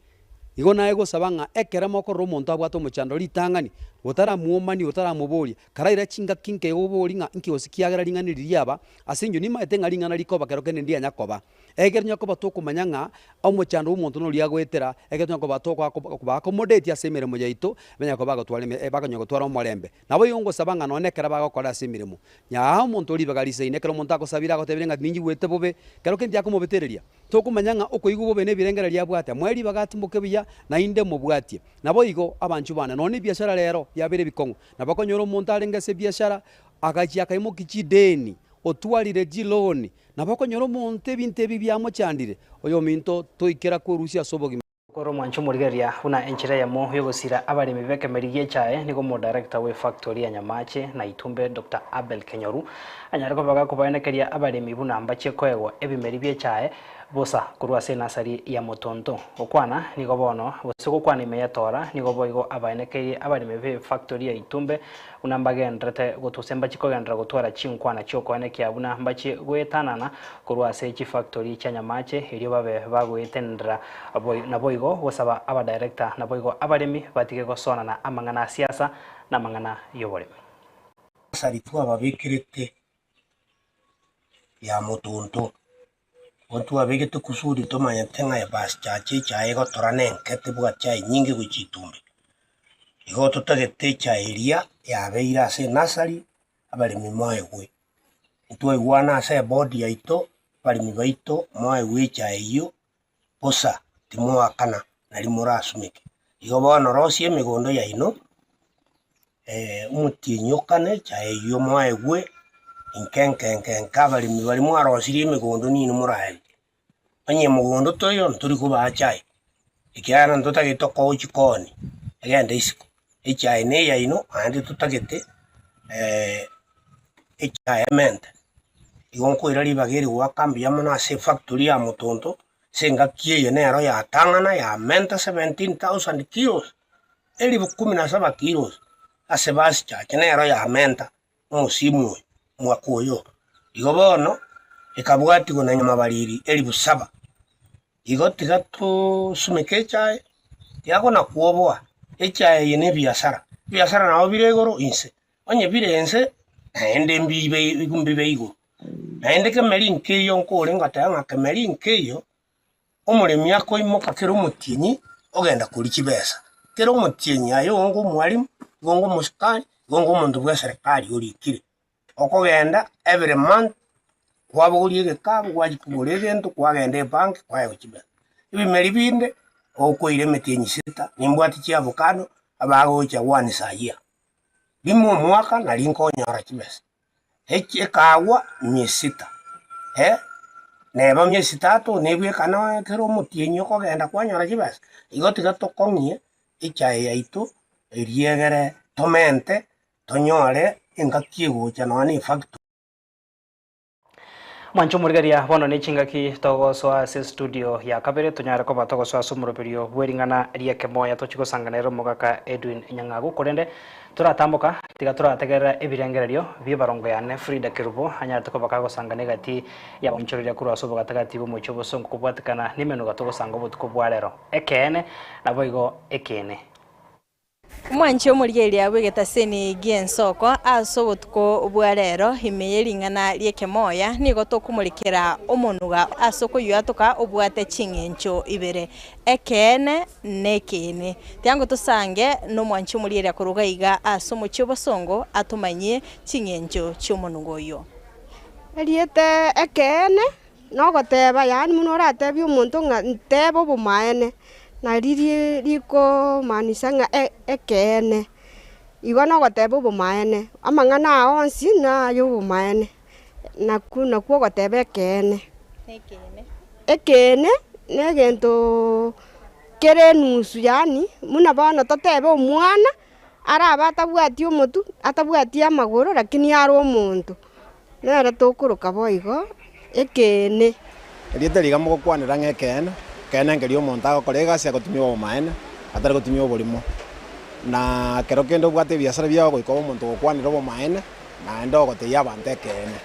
Igo naye gosaba ng'a ekero mokorora omonto abwate omochando ritang'ani, otaramwomania otaramoboria, karaira chingaki nke igo oborie ng'a inki gose kiagera ring'ana eri riaba, ase inche nimaete ng'a ring'ana rikoba kero kende ndianya koba. Ekero tonya koba tokomanya ng'a omochando bw'omonto noria agoetera, ekero tonya koba tokoba accommodate ase emeremo yaito, banyare koba bagotwara eme bakonyara gotwara omorembe. Nabo igo ngosaba ng'a nonye ekero bagokora ase emeremo, nyaa omonto ribaga risaine ekero omonto agosabire agotebire ng'a ninchigwete bobe, kero kende tiakomobetereria. Tokomanya ng'a okoigwa bobe nebirengererio abwate, moe ribaga atimoke buya, naende mobwatie. Naboigo, abanchwa bane, nonya nebiashara rero biabeire ebikong'u, nabo okonyora omonto arenge ase ebiashara, agachia akaimokia chideni, otwarire chiloni, nabo okonyora omonto ebinto ebi biamochandire, oyominto toikera kwerusia ase obogima. Kore omwancho omorigereria buna enchera eyemo y'ogosira abaremi b'ekemeri gi'echae nigo omodirector bw'efactory ya Nyamache na Itumbe Doctor Abel Kenyoru anyare koba gakobaenekeria abaremi buna mbachie koegwa ebimeri bi'echae bosa korwa ase enasari ya Motonto. Gokwana nigo bono gose gokwana ime y'etora nigo boigo abaenekeirie abaremi b'efactory ya Itumbe buna mbagenderete gose mbachie kogenderera gotwara chinkwana chi'okoenekia buna mbachie goetanana korwa ase chifactori chia Nyamache erio babe bagoetenenera naboigo gosaba abadirector naboigo abaremi batige gosonana amang'ana a siasa na amang'ana y'oboremi. Enasari twababekerete ya motonto, igo twabegete kusudi tomanyete ng'a ebasi chache echae egotora na enke tebwati chae nyinge gochia itumbe. Igo totagete echae eria yabeire ase enasari, abaremi moegwe. Ntwaigwana ase eboard yaito, abaremi baito moegwe echae eyio bosa, timoakana nari morasumeke. Igo bono rosia emegondo yaino, omotienyi okane echae eyio moegwe inke nke nke nke abaremi baria mwarosirie emegondo nino moraerie. Onye mogondo toiyo ntori kobaa chae, ekiagera ntotagete okoa chikoni egende isiko, echae na eyaino naende totagete echae emente. Igo nkoira ribaga eri goaka mbuya mono ase efactory ya Motonto, ase engaki eye nero yatang'ana yamenta 17,000 kilos, elifu kumi na saba kilos ase basi chache nero yamenta omosimu oyo omwaka oyo. Igo bono ekabwatigwa na nyamabariri elifu saba. Igo tiga tosumeke echae, tiga kona kwoboa, echae eye na ebiasara, ebiasara nabo bire igoro inse, onye bire inse naende mbibe mbibe igoro. Naende kemeri nkeiyo nkore ngoteba ng'a kemeri nkeiyo, omoremi akoimoka kera omotienyi ogenda koria chibesa, kera omotienyi aye onge omwalimu, igo onge omosikari, igo onge omonto bwa eserekari orikire. Okogenda every month kwabogoria egekabu gwachia kogora egento kwagenda ebank kwaegwa chibesa. Ebimeri binde okoira emetienyi sita, nimbwate chiavocado abagocha once a year, rimo omwaka nari nkonyora chibesa, echi ekagwa miezi sita eh, neba miezi tatu nebwekana ekero omotienyi okogenda kwanyora chibesa, igo tiga tokong'ie echae yaito eriegere tomente tonyore engaki egocha nonya ne efactory. Mwanche omorigereria bono ne chingaki togosoa ase studio ya kabere tonyare koba togosoa ase omoroberio bwe ring'ana ri'ekemoya tochie gosangana ere omogaka Edwin Nyang'agu korende toratamboka tiga torategerera ebirengererio bi'ebarongo yane Frida Kerubo anyarete koba kagosangana egati y'abaonchoreria korwa ase obogatagati bw'omochie obosongo kobwatekana nemenuga togosanga obotuko bwa rero ekeene naboigo ekeene. Omwanche omorigereria bw'egetaseni gi'ensoko ase obotuko bwa rero ime ye ring'ana ri'ekemoya nigo tokomorekera omonuga ase okoyuatoka obwate ching'encho ibere, ekeene na ekeene. Tiango tosange nomwanche omorigereria korwa iga ase omochie obosongo atomanyie ching'encho chi'omonuga oyio. Erieta ekeene Nogoteba, yaani buna oratebie omonto ng'a ntebe obomaene, na riria rikomaanisha ng'a ekeene. Igo nogoteba obomaene, amang'ana aya onsi naye obomaene, nakwo nakwo ogoteba ekeene. Ekeene na egentoo kere enusu yaani buna bono totebe omwana, arabe atabwati omotwe, atabwati amagoro lakini are omonto. Nere tokoroka boigo ekeene. Erieta riga mogokwanera ng'a ekeene, ekeene nkeria omonto agokora egasi agotumia obomaene, atari gotumia oborimo. Na kero kende obwate ebiasara biao goika obe omonto ogokwanera obomaene, naende ogotebia abanto ekeene.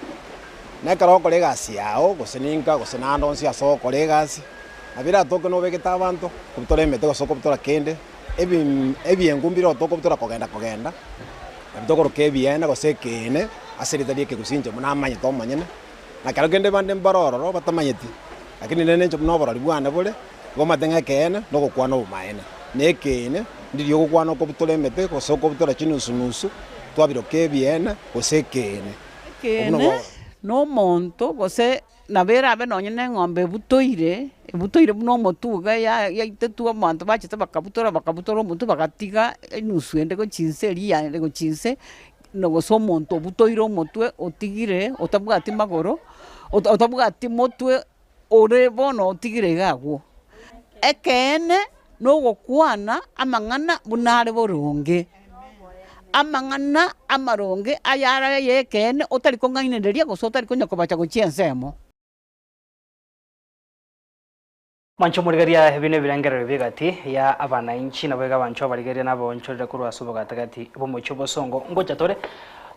Na ekero ogokora egasi yao, gose ninka, gose naende onsi ase ogokora egasi, nabo eratoke nobegete abanto, kobutora emete gose okobutora kende, ebi ebiengo mbire otokobutora kogenda kogenda, Nabio tokoroka ebiene gose ekeene ase erieta ri'ekegusii inche buna amanyete omonyene, na kero kende bande mbare ororo batamanyeti, lakini rende inche buna oborori bwane bore, igo omanyete ng'a ekeene nogokwana obomaene. Na ekeene ndiria ogokwana okobutora emete gose okobutora chinusu-nusu, twabiroka ebiene gose ekeene. Obwo Ekeene nabwo nomonto gose Nabo erabe nonye neng'ombe ebutoire, ebutoire buna omotwe iga ya- yaitetwe abanto bachete bakabutora bakabutora omotwe bagatiga enusu ende gochia inse eria yande gochia inse, na gose omonto obutoire omotwe otigire otabwati magoro, ota otabwati motwe ore bono otigire iga abwo. Ekeene. Nogokwana amang'ana buna are boronge, amang'ana amaronge ayare ay'ekeene, otari kong'ainereria gose otari konya kobacha gochia ensemo. Mwanche omorigereria ebi nebirengererio bi'egati ya abanainchi, naboigo abanchwa abarigereria nabaonchorere korwa ase obogatagati bw'omochie obosongo. Ngocha tore.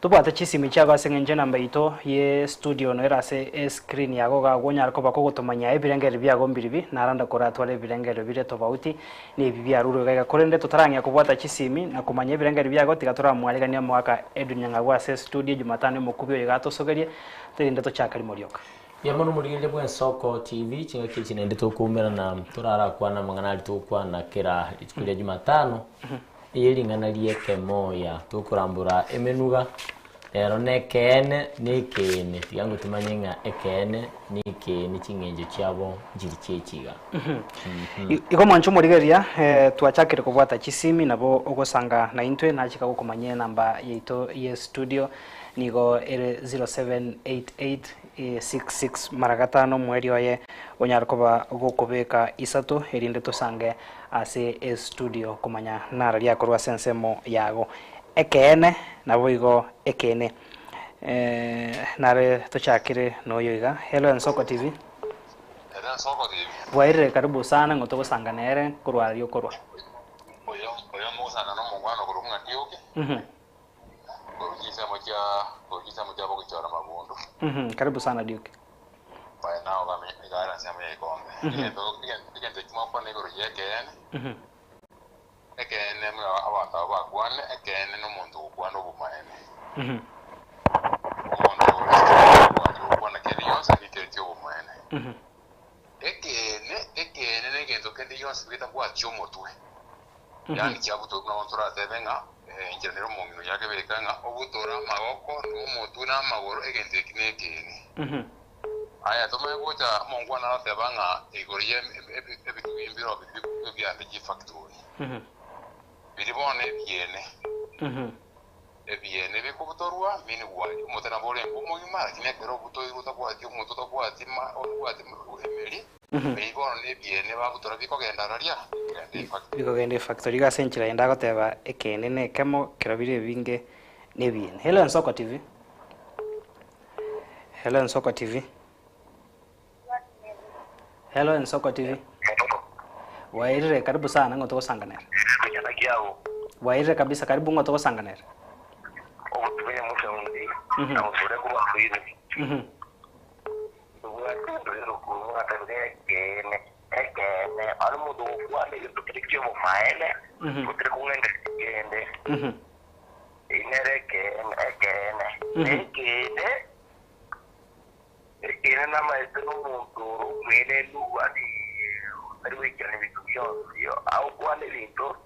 Tobwate chisimi chiago ase eng'encho enamba yaito ye studio noyo ere ase escreen yago iga agwo onyare koba kogotomanya ebirengererio biago mbiribi narande koratware ebirengererio bire tofauti na ebi biarurwe iga iga. Korende totarang'ea kobwata chisimi na komanya ebirengererio biago tiga toramwariganie omogaka Edwin Nyang'au ase estudio Jumatano emokubi oyo iga atosogerie torinde tochake rimo rioka. Mbuya mono omorigereria bw'Ensoko TV, chingaki echi naende tokoumerana torarakwane amang'ana aria togokwana kera rituko ria Jumatano, eye ring'ana ri'ekemoya tokorambora emenuga, rero nekeene na ekeene, tiga ngotomanye ng'a ekeene na ekeene ching'encho chiabo nchiri chiachi iga. Igo mwanche omorigereria, twachakire kobwata chisimi nabo ogosanga naintwe nachika gokomanyia enamba yaito ye studio nigo ere 0788 66 mara gatano omweri oye onyare koba gokobeka isato erinde tosange ase estudio komanya nara riakorwa ase ensemo yago. Ekeene naboigo ekeene. Nare tochakire noyo iga. Hello Ensoko TV. Hello Ensoko TV. Bwairire karibu sana ng'o togosanga nere korwa aria okorwa. Oyo oyo mogosanga na omongwana okorokwa ng'a Dioki. Korwa chinsemo chia korwa chinsemo chia bogichora magundu. Karibu sana Duke. Baye nao bamenye iga are ensemo ya ikombe. Egento egento ekio mwakwana igoro y'ekeene, ekeene buna abanto aba bakwane, ekeene nomonto ogokwana obomaene. Omonto ore obwanchire gokwana kende gionsi lakini kere ki'obomaene. Ekeene, ekeene negento kende gionsi getabwati omotwe. Yaani chiabutorwa buna bono toratebe ng'a enchera nere omong'ina oyio akebeka ng'a obutore amagoko na omotwe na amagoro egento eki nekeene. Aya tomanye gocha omongwana aroteba ng'a igoro ye ebitugi mbirobio biria biande chifactory biria bono ebiene ebiene bikobutorwa meaning gwaria omote nabo orenge omogima lakini ekero obutoirwe otabwati omotwe otabwati ma otabwati emeri Ebi bono nebiene babutora bikogenda araria, bikogenda efactory. Bikogenda efactory iga ase enchera ende agoteba ekeene na ekemo kero bire ebinge nebiene. Hello Ensoko TV. Hello Ensoko TV. Hello Ensoko TV. Bwairire karibu sana ng'o togosanganera. Bwairire kabisa karibu ng'o togosanganera. Tobwate endorero korwa atabire ekeene, ekeene, are omonto ogokwana egento keria ki'obomaene, gotari kong'endereria kende. Eyio nere ekeene, ekeene. Na ekeene, ekeene namaete nomonto ore omwenenu, yaani otari goikerania ebinto bionsi, agokwana ebinto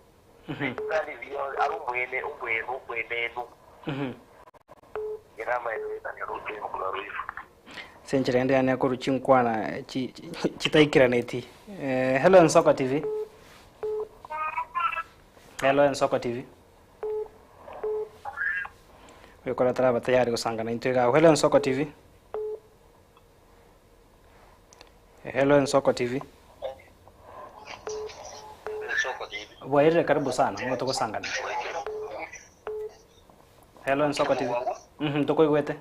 bitari bionsi, are omwene, omwene, omwenenu. Ere namaete goetania roche korwa roifu. Ase enchera ende yane korwa chinkwana chitaikiraneti. Hello Ensoko TV. Hello Ensoko TV. Oyokora taraba tayari gosanga naintwe iga abwo. Hello Ensoko TV. Hello Ensoko TV. Bwairire karibu sana, ng'o togosangana. Hello Ensoko TV. Tokoigwete.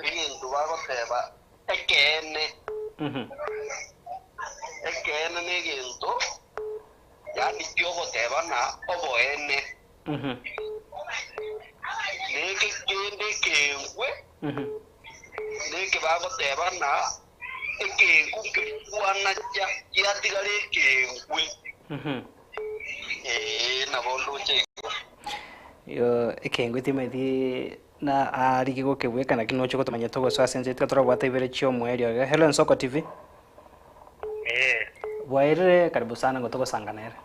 Egento bagoteba ekeene, ekeene negento yaani kiogoteba ng'a oboene. Neke kende ekeengwe, neke bagoteba ng'a Ekeegu nkeria kwanacha giatigara ekeegwe. Ee, nabo ndoche igo. Igo ekeegwe timaeti na arigie gokebweka naki noche gotomanya togosoa ase ense tiga torabwate ibere chi'omoerio iga. Hello Ensoko TV. Ee. Bwairire karibu sana ngo togosanga nere.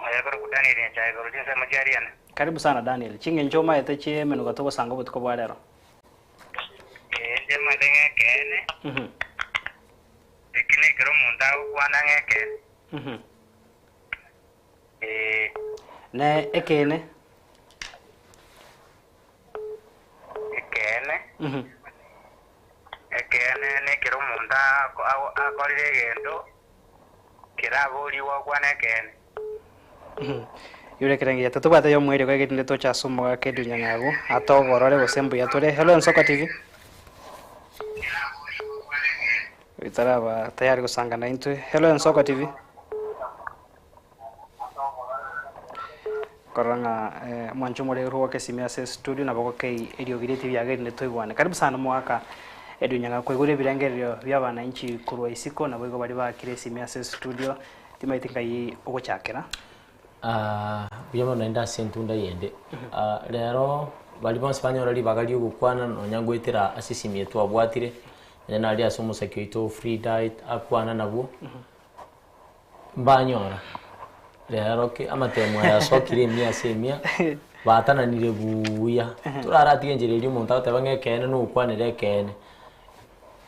Oyo korokwa Daniel Nyachae korwa chinsemo chia Riana. Karibu sana Daniel. Ching'encho omaete chi'emenuga togosanga obotuko bwa rero. Ee, inche nimanyete ng'a ekeene, eki nekero omonto agokwana ng'a ekeene. Ee. Ne ekeene. Ekeene, ekeene nekero omonto akorire egento, keraborigwe okwane ekeene. Yure ekerengo giaito tobwate yomoerio iga erinde toche ase omogaka Edwin Nyang'abu atogorore gose mbuya tore. Hello Ensoko TV. Oyo taraba tayari gosanga naintwe. Hello Ensoko TV. Korora ng'a mwanche omorero rwoka esimi ase estudio nabo gokei eriogi riaito ebiaga erinde toigwane. Karibu sana omogaka Edwin Nyang'au koigure ebirengererio bia abananchi korwa isiko naboigo baria baakire esimi ase estudio timaeti nkai ogochakera. Ah, mbuya mono naende ase entunda eyende. Ah, rero baria bonsi banyora ribaga ria ogokwana nonya ngoetera ase esimi eye twabwatire, nonya naria ase omosaki oito Frida akwana nabwo, Mbanyora, rero ki amatemo aya asokire emia ase emia, batananire buuya, toraratige enchera eria omonto agoteba ng'a ekeene na ogokwanera ekeene.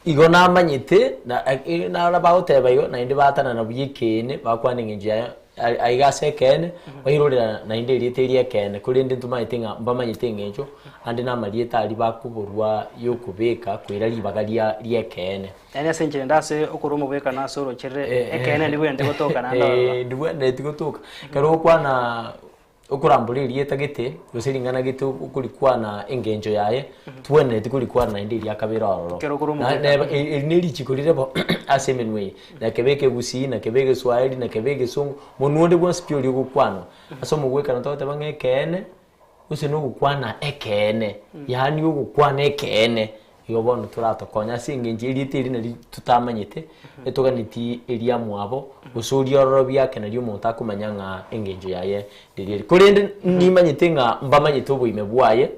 Igo namanyete na naro bagoteba igo naende batanana buya ekeene, bakwana eng'encho yaye aiga ase ekeene, bairorera naende erieta eria ekeene, korende ntomanyete ng'a mbamanyete eng'encho, ande na amarieta aria bakoborwa ya okobeka koira ribaga ria ria ekeene. Yaani ase enchera ende ase okorwa omobwekano ase oroche rire, ekeene ndibwenerete gotoka naende ororo. Eh, ndibwenereti gotoka. Ekero ogokwana okorambora erieta gete, gose ring'ana gete okorikwana engencho yaye, tibwenereti korikwana naende eria kabere ororo. Ekero okorwa Na- omobwekano. neba eri na erichiko rire bo ase emenwa eye, nakebe ekegusii, nakebe egeswahili, nakebe egesongo, monwe onde bwensi pi oria ogokwanwa. Ase omogwekano togoteba ng'a ekeene, gose na ogokwana ekeene, yaani ogokwana ekeene. Igo bono toratokonye ase engencho erieta eri nari totamanyete, etoganeti eriamwabo, gose oria ororo biake nario omonto akomanya ng'a engencho yaye riria eri. Korende nimanyete ng'a mbamanyete oboime bwaye,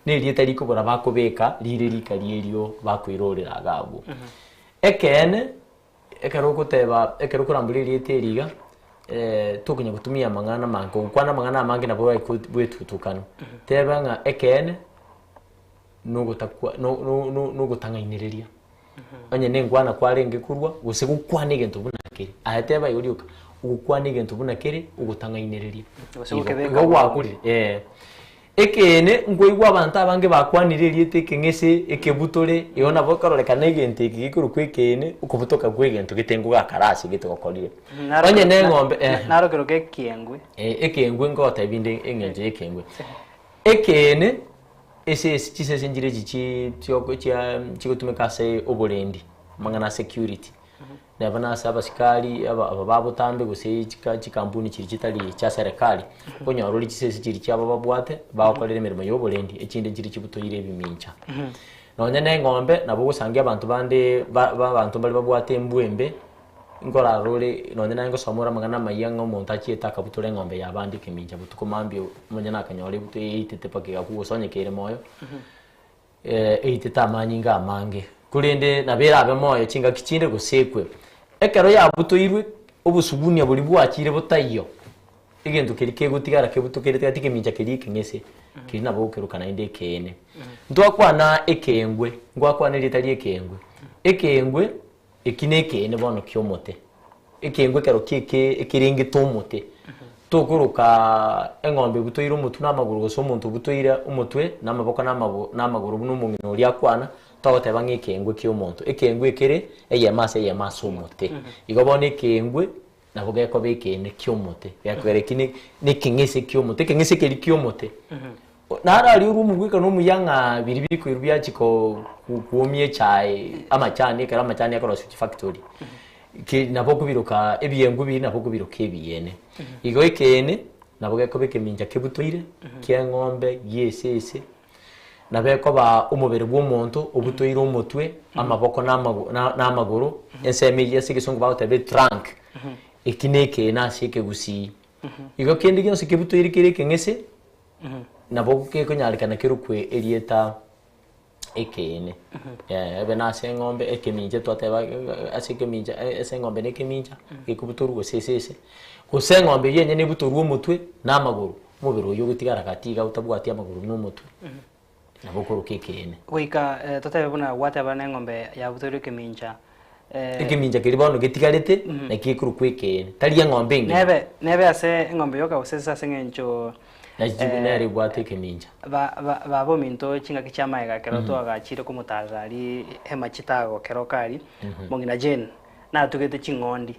na erieta rikobora bakobeka rire rika rierio bakoirorera iga abwo. Ekeene, ekero ogoteba ekero okorambora erieta eri iga, tokonya gotumia amang'ana amange, gokwana amang'ana amange nabo bwetutukanu. Teba ng'a ekeene. nogotakwa no- no- no- nogotang'ainereria. Onye na enkwana kwarenge korwa, gose gokwana egento buna kere, aye teba igo rioka, ogokwana egento buna kere, ogotang'ainereria. Gose Igo gokebeka igo gwakorire eh. Ekeene, nkoigwa abanto abange bakwanire erieta ekeng'ese, ekebutore, igo nabo ekororekana egento eke gekorokwa ekeene, okobutoka kwa egento gete ngogakara ase gete gokorire. Onye na eng'ombe eh. Naro keroka ekiengwe. Eh, ekengwe ngotebia inde eng'encho ya ekengwe. Ekeene. Ase chisese nchire echi chi chioko chia chigotumeka ase oborendi, amang'ana a security, neba na ase abasikari aba aba ba botambe gose chika chikampuni chiria chitari chia serikali, okonyora ore chisese chiria chiabo babwate, bagokorera emeremo ya oborendi, echinde nchire chibutoire ebimincha. Nonye na eng'ombe, nabo ogosangia abanto bande ba ba abanto mbare babwate embwa embe, Nkorara ore nonye naye ngosoma ore amang'ana amayia ng'a omonto achiete akabutora eng'ombe y'abande ekemincha botuko mambia omonyene akanyora ebuto eitete mpaka egakwa gose onye kere moyo, eitete amanyinga amange. Korende nabo erabe moyo chingaki chinde gose ekwe. Ekero yabutoirwe, obosugunia boria bwachire botaiyo, egento keria kegotigara kebutokerete gati ekemincha keria ekeng'ese, keria nabo ogokeroka naende ekeene. Ntwakwana ekeengwe, ngwakwana erieta ria ekeengwe, ekeengwe. Eki nekeene bono ki'omote, ekeengwe ekero ki'eke ekerengete omote. Tokoroka eng'ombe ebutoire omotwe na amagoro gose omonto obutoire omotwe na amaboko na amago na amagoro buna omong'ina oria akwana, togoteba ng'a ekeengwe ki'omonto. Ekeengwe ekere eyemo ase eyemo ase omote. Igo bono ekeengwe nabo gekoba ekeene ki'omote, gekogera eki ne nekeng'ese ki'omote, ekeng'ese keria ki'omote. Naro aria orwe omogwekano omuya ng'a biria bikoirwa biachia ko kuomia echae amachani ekero amachani akorosiwa chifactory, ki nabo okobiroka ebiengo biria nabo okobiroka ebiene. Igo ekeene, nabo gekoba ekemincha kebutoire, kia eng'ombe, gia esese, nabo ekoba omobere bwa omonto obutoire omotwe, amaboko na amago na na amagoro, ensemo eywo ase egesongo bagoteba etrunk, eki na ekeene ase ekegusii. Igo kende gionsi kebutoire kere ekeng'ese. Nabo gekonyarekana kerokwe erieta ekeene. Ebe nase eng'ombe ekemincha twateba ase ekemincha ase eng'ombe na ekemincha gekobutorwa gose esese, gose eng'ombe eywo enyene ebutorwe omotwe na amagoro, omobere oywo ogotigara gati iga otabwati amagoro na omotwe, nabo okoroka ekeene. Goika totebe buna gwateba na eng'ombe yabutoirwe ekemincha. Ekemincha keria bono getigarete, nakio gekorokwa ekeene, tari eng'ombe engima. Nebe nebe ase eng'ombe yoka gose ase eng'encho Nachi nere ebwate ekemincha. Ba ba baba ominto chingaki chia magega ekero twagachire komotarera aria hema chitago keroka aria, mong'ina Jane natugete ching'ondi.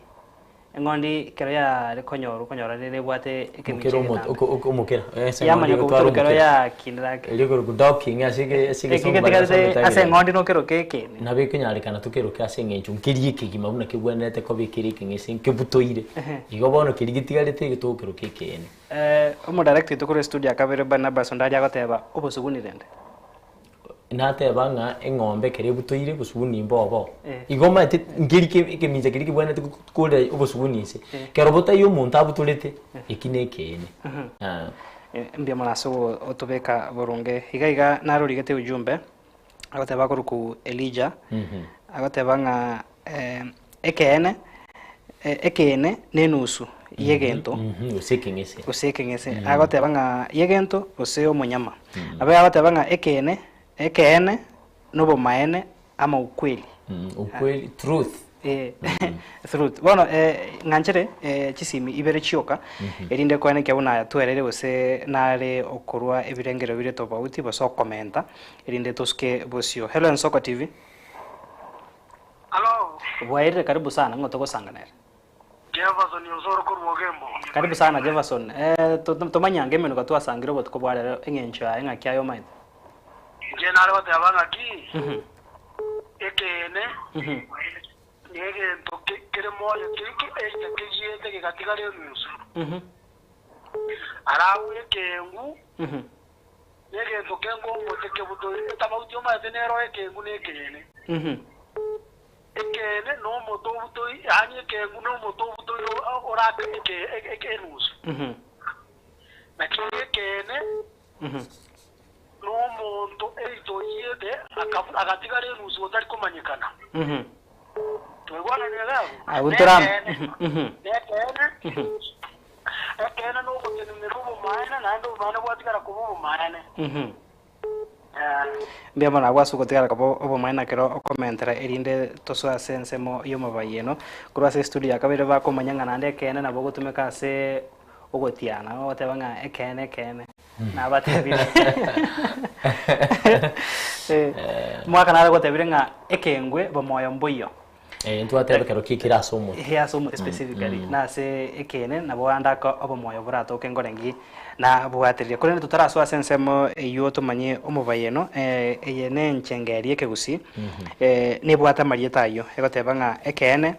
Eng'ondi ekero yare konyorwa okonyora rende nebwate ekemicha Omokera omo- egetambe. oko- oko- omokera ase eng'ondi Yamanya egotwara kobutorwa ekero omokera. yakinire ake. Erio ekorokwa docking ase ege- ase Eki egesongo baria getigarete basomete ase agere. eng'ondi nokeroke ekene. Nabo ekonyarekana tokeroke ase eng'encho nkeri ekegima buna kebwenerete koba ekere ekeng'ese nkebutoire. Igo bono keria getigarete igo togokeroka ekeene. Omodirect oito korwa estudio ya kabere Barnabas Ondari agoteba obosuguni rende. Nateba ng'a eng'ombe ekero ebutoire obosuguni mbobo. Eh. Igo omanyete nkeri ke- ekemincha keria kebwenerete go- korera obosuguni inse. Eh. Kero botaiyo omonto abutorete, eki na ekeene. Ah. Mbuya mono ase otobeka boronge. Iga iga narorigete ujumbe, agoteba akorokwa Elijah, agoteba ng'a ekeene, ekeene na enusu y'egento. Gose ekeng'ese. Gose ekeng'ese. Agoteba ng'a y'egento gose omonyama. Nabo agoteba ng'a ekeene, ekeene na obomaene ama ukweli. Ukweli, truth. Eh, truth. Bono ng'anchere chisimi ibere chioka, erinde koenekia buna aya twerire gose nare okorwa ebirengererio bire tofauti gose okomenta, erinde tosuke bosio. Hello Ensoko TV. Hello. Bwairire karibu sana, ng'o togosanga nere? Jefferson Osoro korwa Ogembo. Karibu sana Jefferson. Eh, tomanyange emenuka twasangire obotuko bwa rero eng'encho yaye ng'aki aye omaete? Inche nare goteba ng'aki, ekeene negento kere moyo either kegiete gegatigara enusu. Alafu ekengu negento kenge omote kebutoire, etabauti omaete nero ekengu na ekeene. Ekeene nomote obutoire, yaani ekengu nomote obutoire orake enusu. Naki ekeene nomonto eitoyiete agatigara enusu otari komanyekana. Twaigwananire iga abwo? Abwo ntoram- Nekeene, nekeene, ekeene nogotenenera obomaene, naende obomaene bwatigara koba obomaene. Mbuya mono abwo ase ogotigara koba obomaene ekero okomentera erinde tosoe ase ensemo y'omobayeno. Korwa ase estudio ya kabere bakomanya ng'a naende ekeene nabo ogotumeka ase ogotiana, ogoteba ng'a ekeene ekeene nabatebire. Omogaka nare ogotebire ng'a ekengwe bomoyo mboiyo. Eh, ntwateba ekero ki kere ase omote. Ehe ase omote specifically, na ase ekeene nabo ande aka obomoyo boratoke nkorengi nabwatereria. Korende totarasoa ase ensemo eywo tomanye omobayeno, eye ne enchengeri y'ekegusii, nebwate amarieta ayio, egoteba ng'a ekeene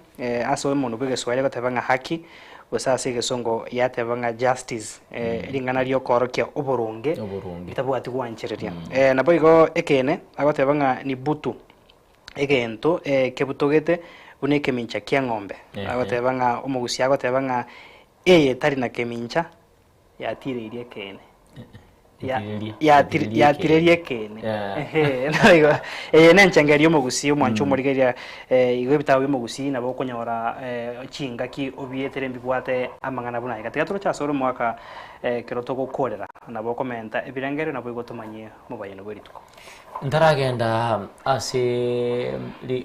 ase omonwe bwa egeswahili egoteba ng'a haki, gose ase egesongo yateba ng'a justice, ring'ana riokoorokia oboronge, Oboronge. ritabwati gwanchereria. Naboigo ekeene, agoteba ng'a ni butu. egento kebutogete buna ekemincha ki'eng'ombe. Agoteba ng'a omogusia agoteba ng'a eye tari na kemincha yatireirie ekeene. Yatireria ekeene. Ehe, igo eye nenchengeri y'omogusia omwancho omorigereria igo ebitabu bi'omogusia nabo okonyora chingaki obietere mbibwate amang'ana buna aya. Tiga toroche ase ore omwaka ekero togokorera nabo okomenta ebirengererio naboigo tomanyie omobayeno bwe rituko. Ntaragenda ase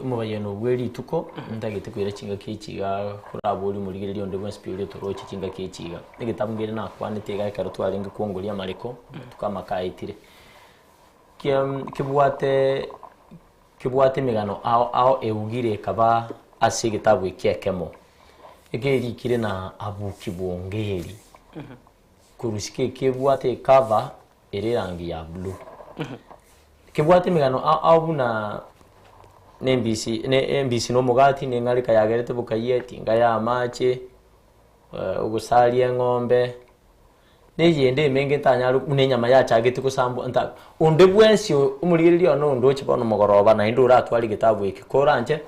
omobayeno bwe rituko, ntagete koira chingaki echi iga koraborie omorigereria onde bwensi pi oria otoroche chingaki echi iga. Egetabu nkere nakwanete iga ekero twarenge kwongoria amareko, amatuko amake aetire. Kebwate kebwate emegano ao ao eugire ekaba ase egetabu eke ekemo. Ekerikire na Abuki Bongeri, korwa isiko ekebwate ecover ere erangi ya blue. Kebwate emegano ao ao buna na embisi na embisi na omogati na eng'areka yagerete bokayia etinga ya amache, ogosaria eng'ombe, na eyende emenge ntanyare buna enyama yachagete gosambwa nta onde bwensi omorigereria one ondoche bono mogoroba naende oratware egetabu eke koranche.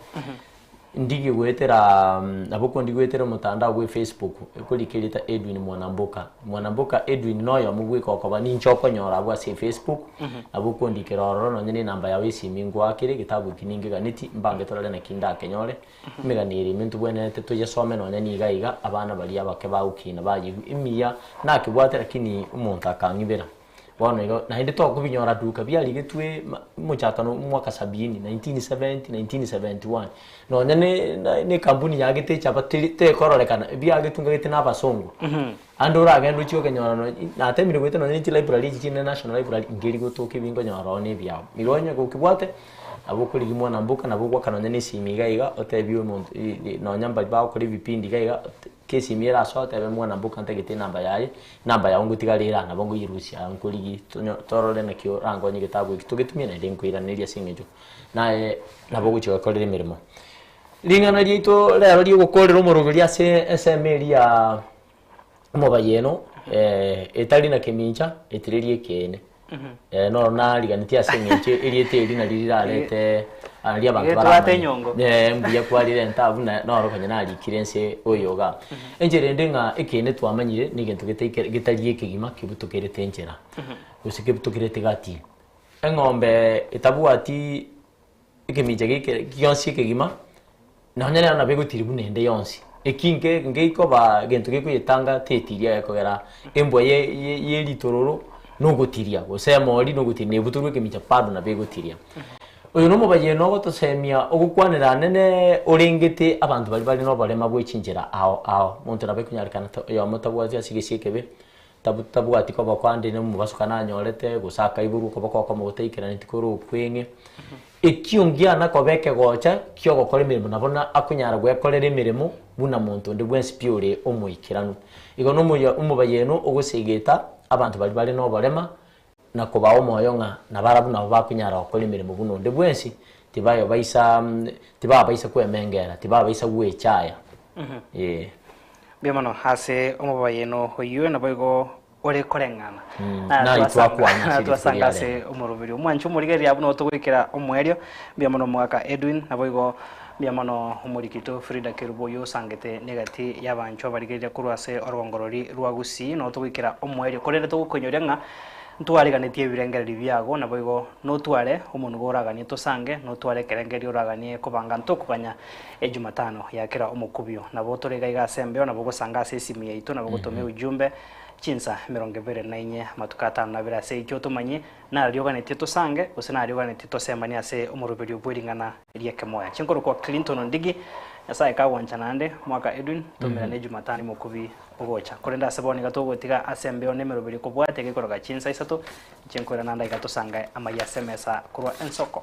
Ndigie goetera nabo kondigie goetera omotandao bwe Facebook ekorika erieta Edwin Mwanamboka. Mwanamboka Edwin noyomo bweka okoba ninche okonyora abwo ase efacebook, nabo okondikera ororo nonye na enamba yao esimi ngoakere egetabu eki ningeganeti mbange torore naki ndakenyore. Emegano ere ime ntobwenerete toyesome nonye niga iga abana baria abake bagokina bayigwe emiya nakebwate lakini omonto akang'ibera. Bono igo naende tokobinyora duka biarigetwe omochakano omwaka sabini, 1970, 1971. Nonya ne na ekampuni yagete echapa teri tekororekana, ebiagetungagete na abasongo. Ande oragende ochie okenyora nonye natemire goeta nonye ne chilibrary echi chinde national library nkeri gotoka ebi nkonyora ororo na ebiao. Igo onye gokibwate, Nabo okorigia mwana mboka, nabo ogwaka nonya na esimi iga iga, otebie omonto nonya mbari bagokora ebipindi iga iga, ka esimi erasoe otebe mwana mboka ntagete enamba yaye, enamba yago ngotigara ere aa nabo nkoyerusia aa nkorigie tonyo torore naki orankonye egetabu eki togetumie naende nkoiraneria ase eng'encho naye nabo ogochia goekorera emeremo. Ring'ana riaito rero riogokorera omoroberi ase ensemo eria ya omobayeno etari na kemincha etirerie ekeene. Noro nariganetie ase eng'encho erieta eri nario rirarete nario abanto Iga etwate baramanye. enyongo. Mbuya kwarirenta abwo na noro konya narikire ense oyo igaa. Enchera ende ng'a ekeene twamanyire na egento getaikere getari ekegima kebutokerete enchera, gose kebutokerete gati. Eng'ombe etabwati ekemincha geke gionsi ekegima, nonya nero nabo egotiri buna ende yonsi. Eki nke ngeikoba egento gekoyetanga tetiria gekogera embwa ye ye ye ritororo nogotiria, gose emori nogotiria na ebutorwe ekemincha bado nabo egotiria. Oyo na omobayeno ogotosemia ogokwanera anene orengete abanto baria bare na oborema bwe chinchera ao ao. Omonto nabo ekonyarekana ta oyomo tabwati ase egesio ekebe, tabu tabwati koboko ande na omobaso nanyorete, gose akaiborwa okoboko okomo gotaikeraneti kore okweng'e. Ekio ngiana koba ekegocha ki'ogokora emeremo, nabo na akonyara gwekorera emeremo buna monto onde bwensi pi ore omoikeranu. Igo nomoyia omobayeno ogosegeta abanto baria bare noborema, na kobaa omoyo ng'a nabarabwo nabo bakonyara gokora emeremo buna onde bwensi, tibayobaisa tibabaisa kwemengera, tibabaisa gwechaya, ee. Mbuya mono ase omobayeno oyio, naboigo ore koreng'ana. Na Na twakwana twasanga ase na rituko twasanga ria ase rero. omoroberi. Omwanche omorigereria buna otogoikera omoerio, mbuya mono omogaka Edwin, naboigo mbuya mono omorikito Frida Kerubo oyio osangete negati y'abanchwa barigereria korwa ase orogongo roria rwa Gusii, noo togoikera omoerio. Korende togokoinyoria ng'a ntwareganetie ebirengererio biago, naboigo notware omonugo oraganie tosange, notware ekerengererio oraganie kobanga ntokoganya Ejumatano ya kera omokubio. Nabo tore iga iga ase embeo, nabo ogosanga ase esimu yaito, nabo gotoma eujumbe chinsa 24 amatuko atano na abere ase ekio otomanyie nari oganetie tosange gose nari oganetie tosemanie ase omoroberio bwe ring'ana ri'ekemoya. Chinkorokwa Clinton Ondigi, Nyasae kagwancha naende mwaka Edwin, tomerane Ejumatano omokubi ogocha. Korende ase bono iga togotiga ase embeo na emeroberio kobwatia gekoroka chinsa isato, inche nkoirana ande iga tosangae amaiyo ase emesa korwa ensoko.